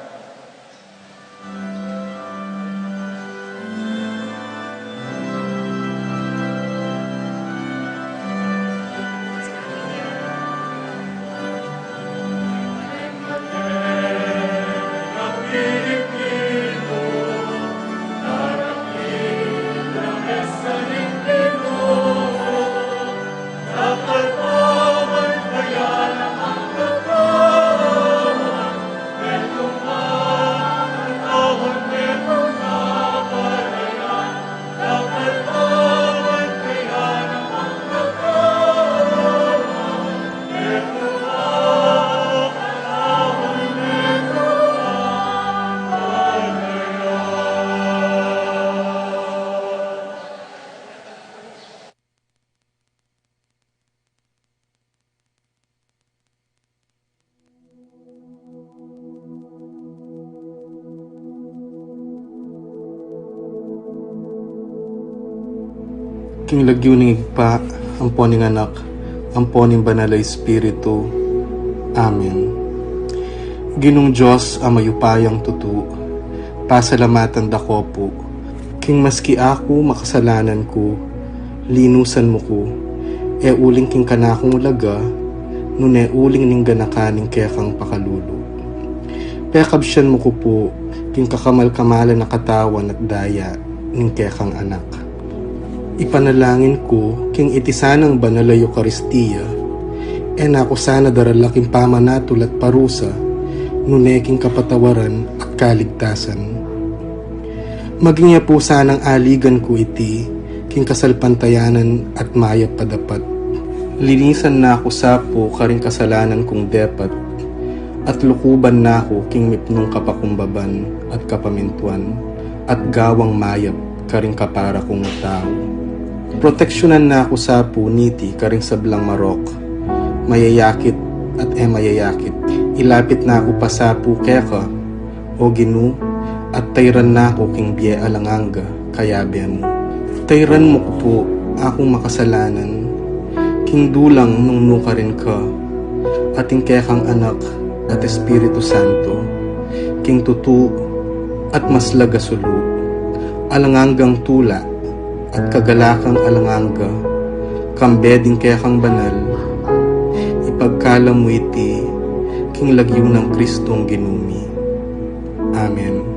King lagyu ning Ibpa, ampo ning Anak, ampo ning Banal a Espiritu. Amen. Ginung Dios a mayupayang tutu, pasalamatan da ka pu, king maski aku makasalanan ku, linusan mu ku, e uling king kanakung laga, nune uling ning ganakan ning kekang pakalulu. Pekabsian mu ku pu, king kakamal-kamalan a katawan at daya ning kekang Anak. Ipanalangin ku, king iti sanang banal a Eukaristia, e na ku sana darala king pamanatul at parusa, nune king kapatawaran at kaligtasan. Maging ya pu sanang aligan ku iti, king kasalpantayanan at mayap a dapat. Linisan na ku sa pu karing kasalanan kung depat, at lukuban na ku king mipnung kapakumbaban at kapamintuan, at gawang mayap karing kapara kung tau. Proteksyunan na ku sa pu niti karing sablang marok, mayayakit at e mayayakit. Ilapit na ku pa sa pu keka, O Ginu, at tayran na ku king bie alang angga, kayabe mu. Tayran mu ku pu akung makasalanan, king dulang nung nukarin ka, at ing kekang Anak at Espiritu Santo, king tutu at maslag a sulu, alang anggang tula, at kagalakang alang angga, kambe ding kekang banal, ipagkalam mu iti, king lagyu nang Kristong Ginu mi. Amen.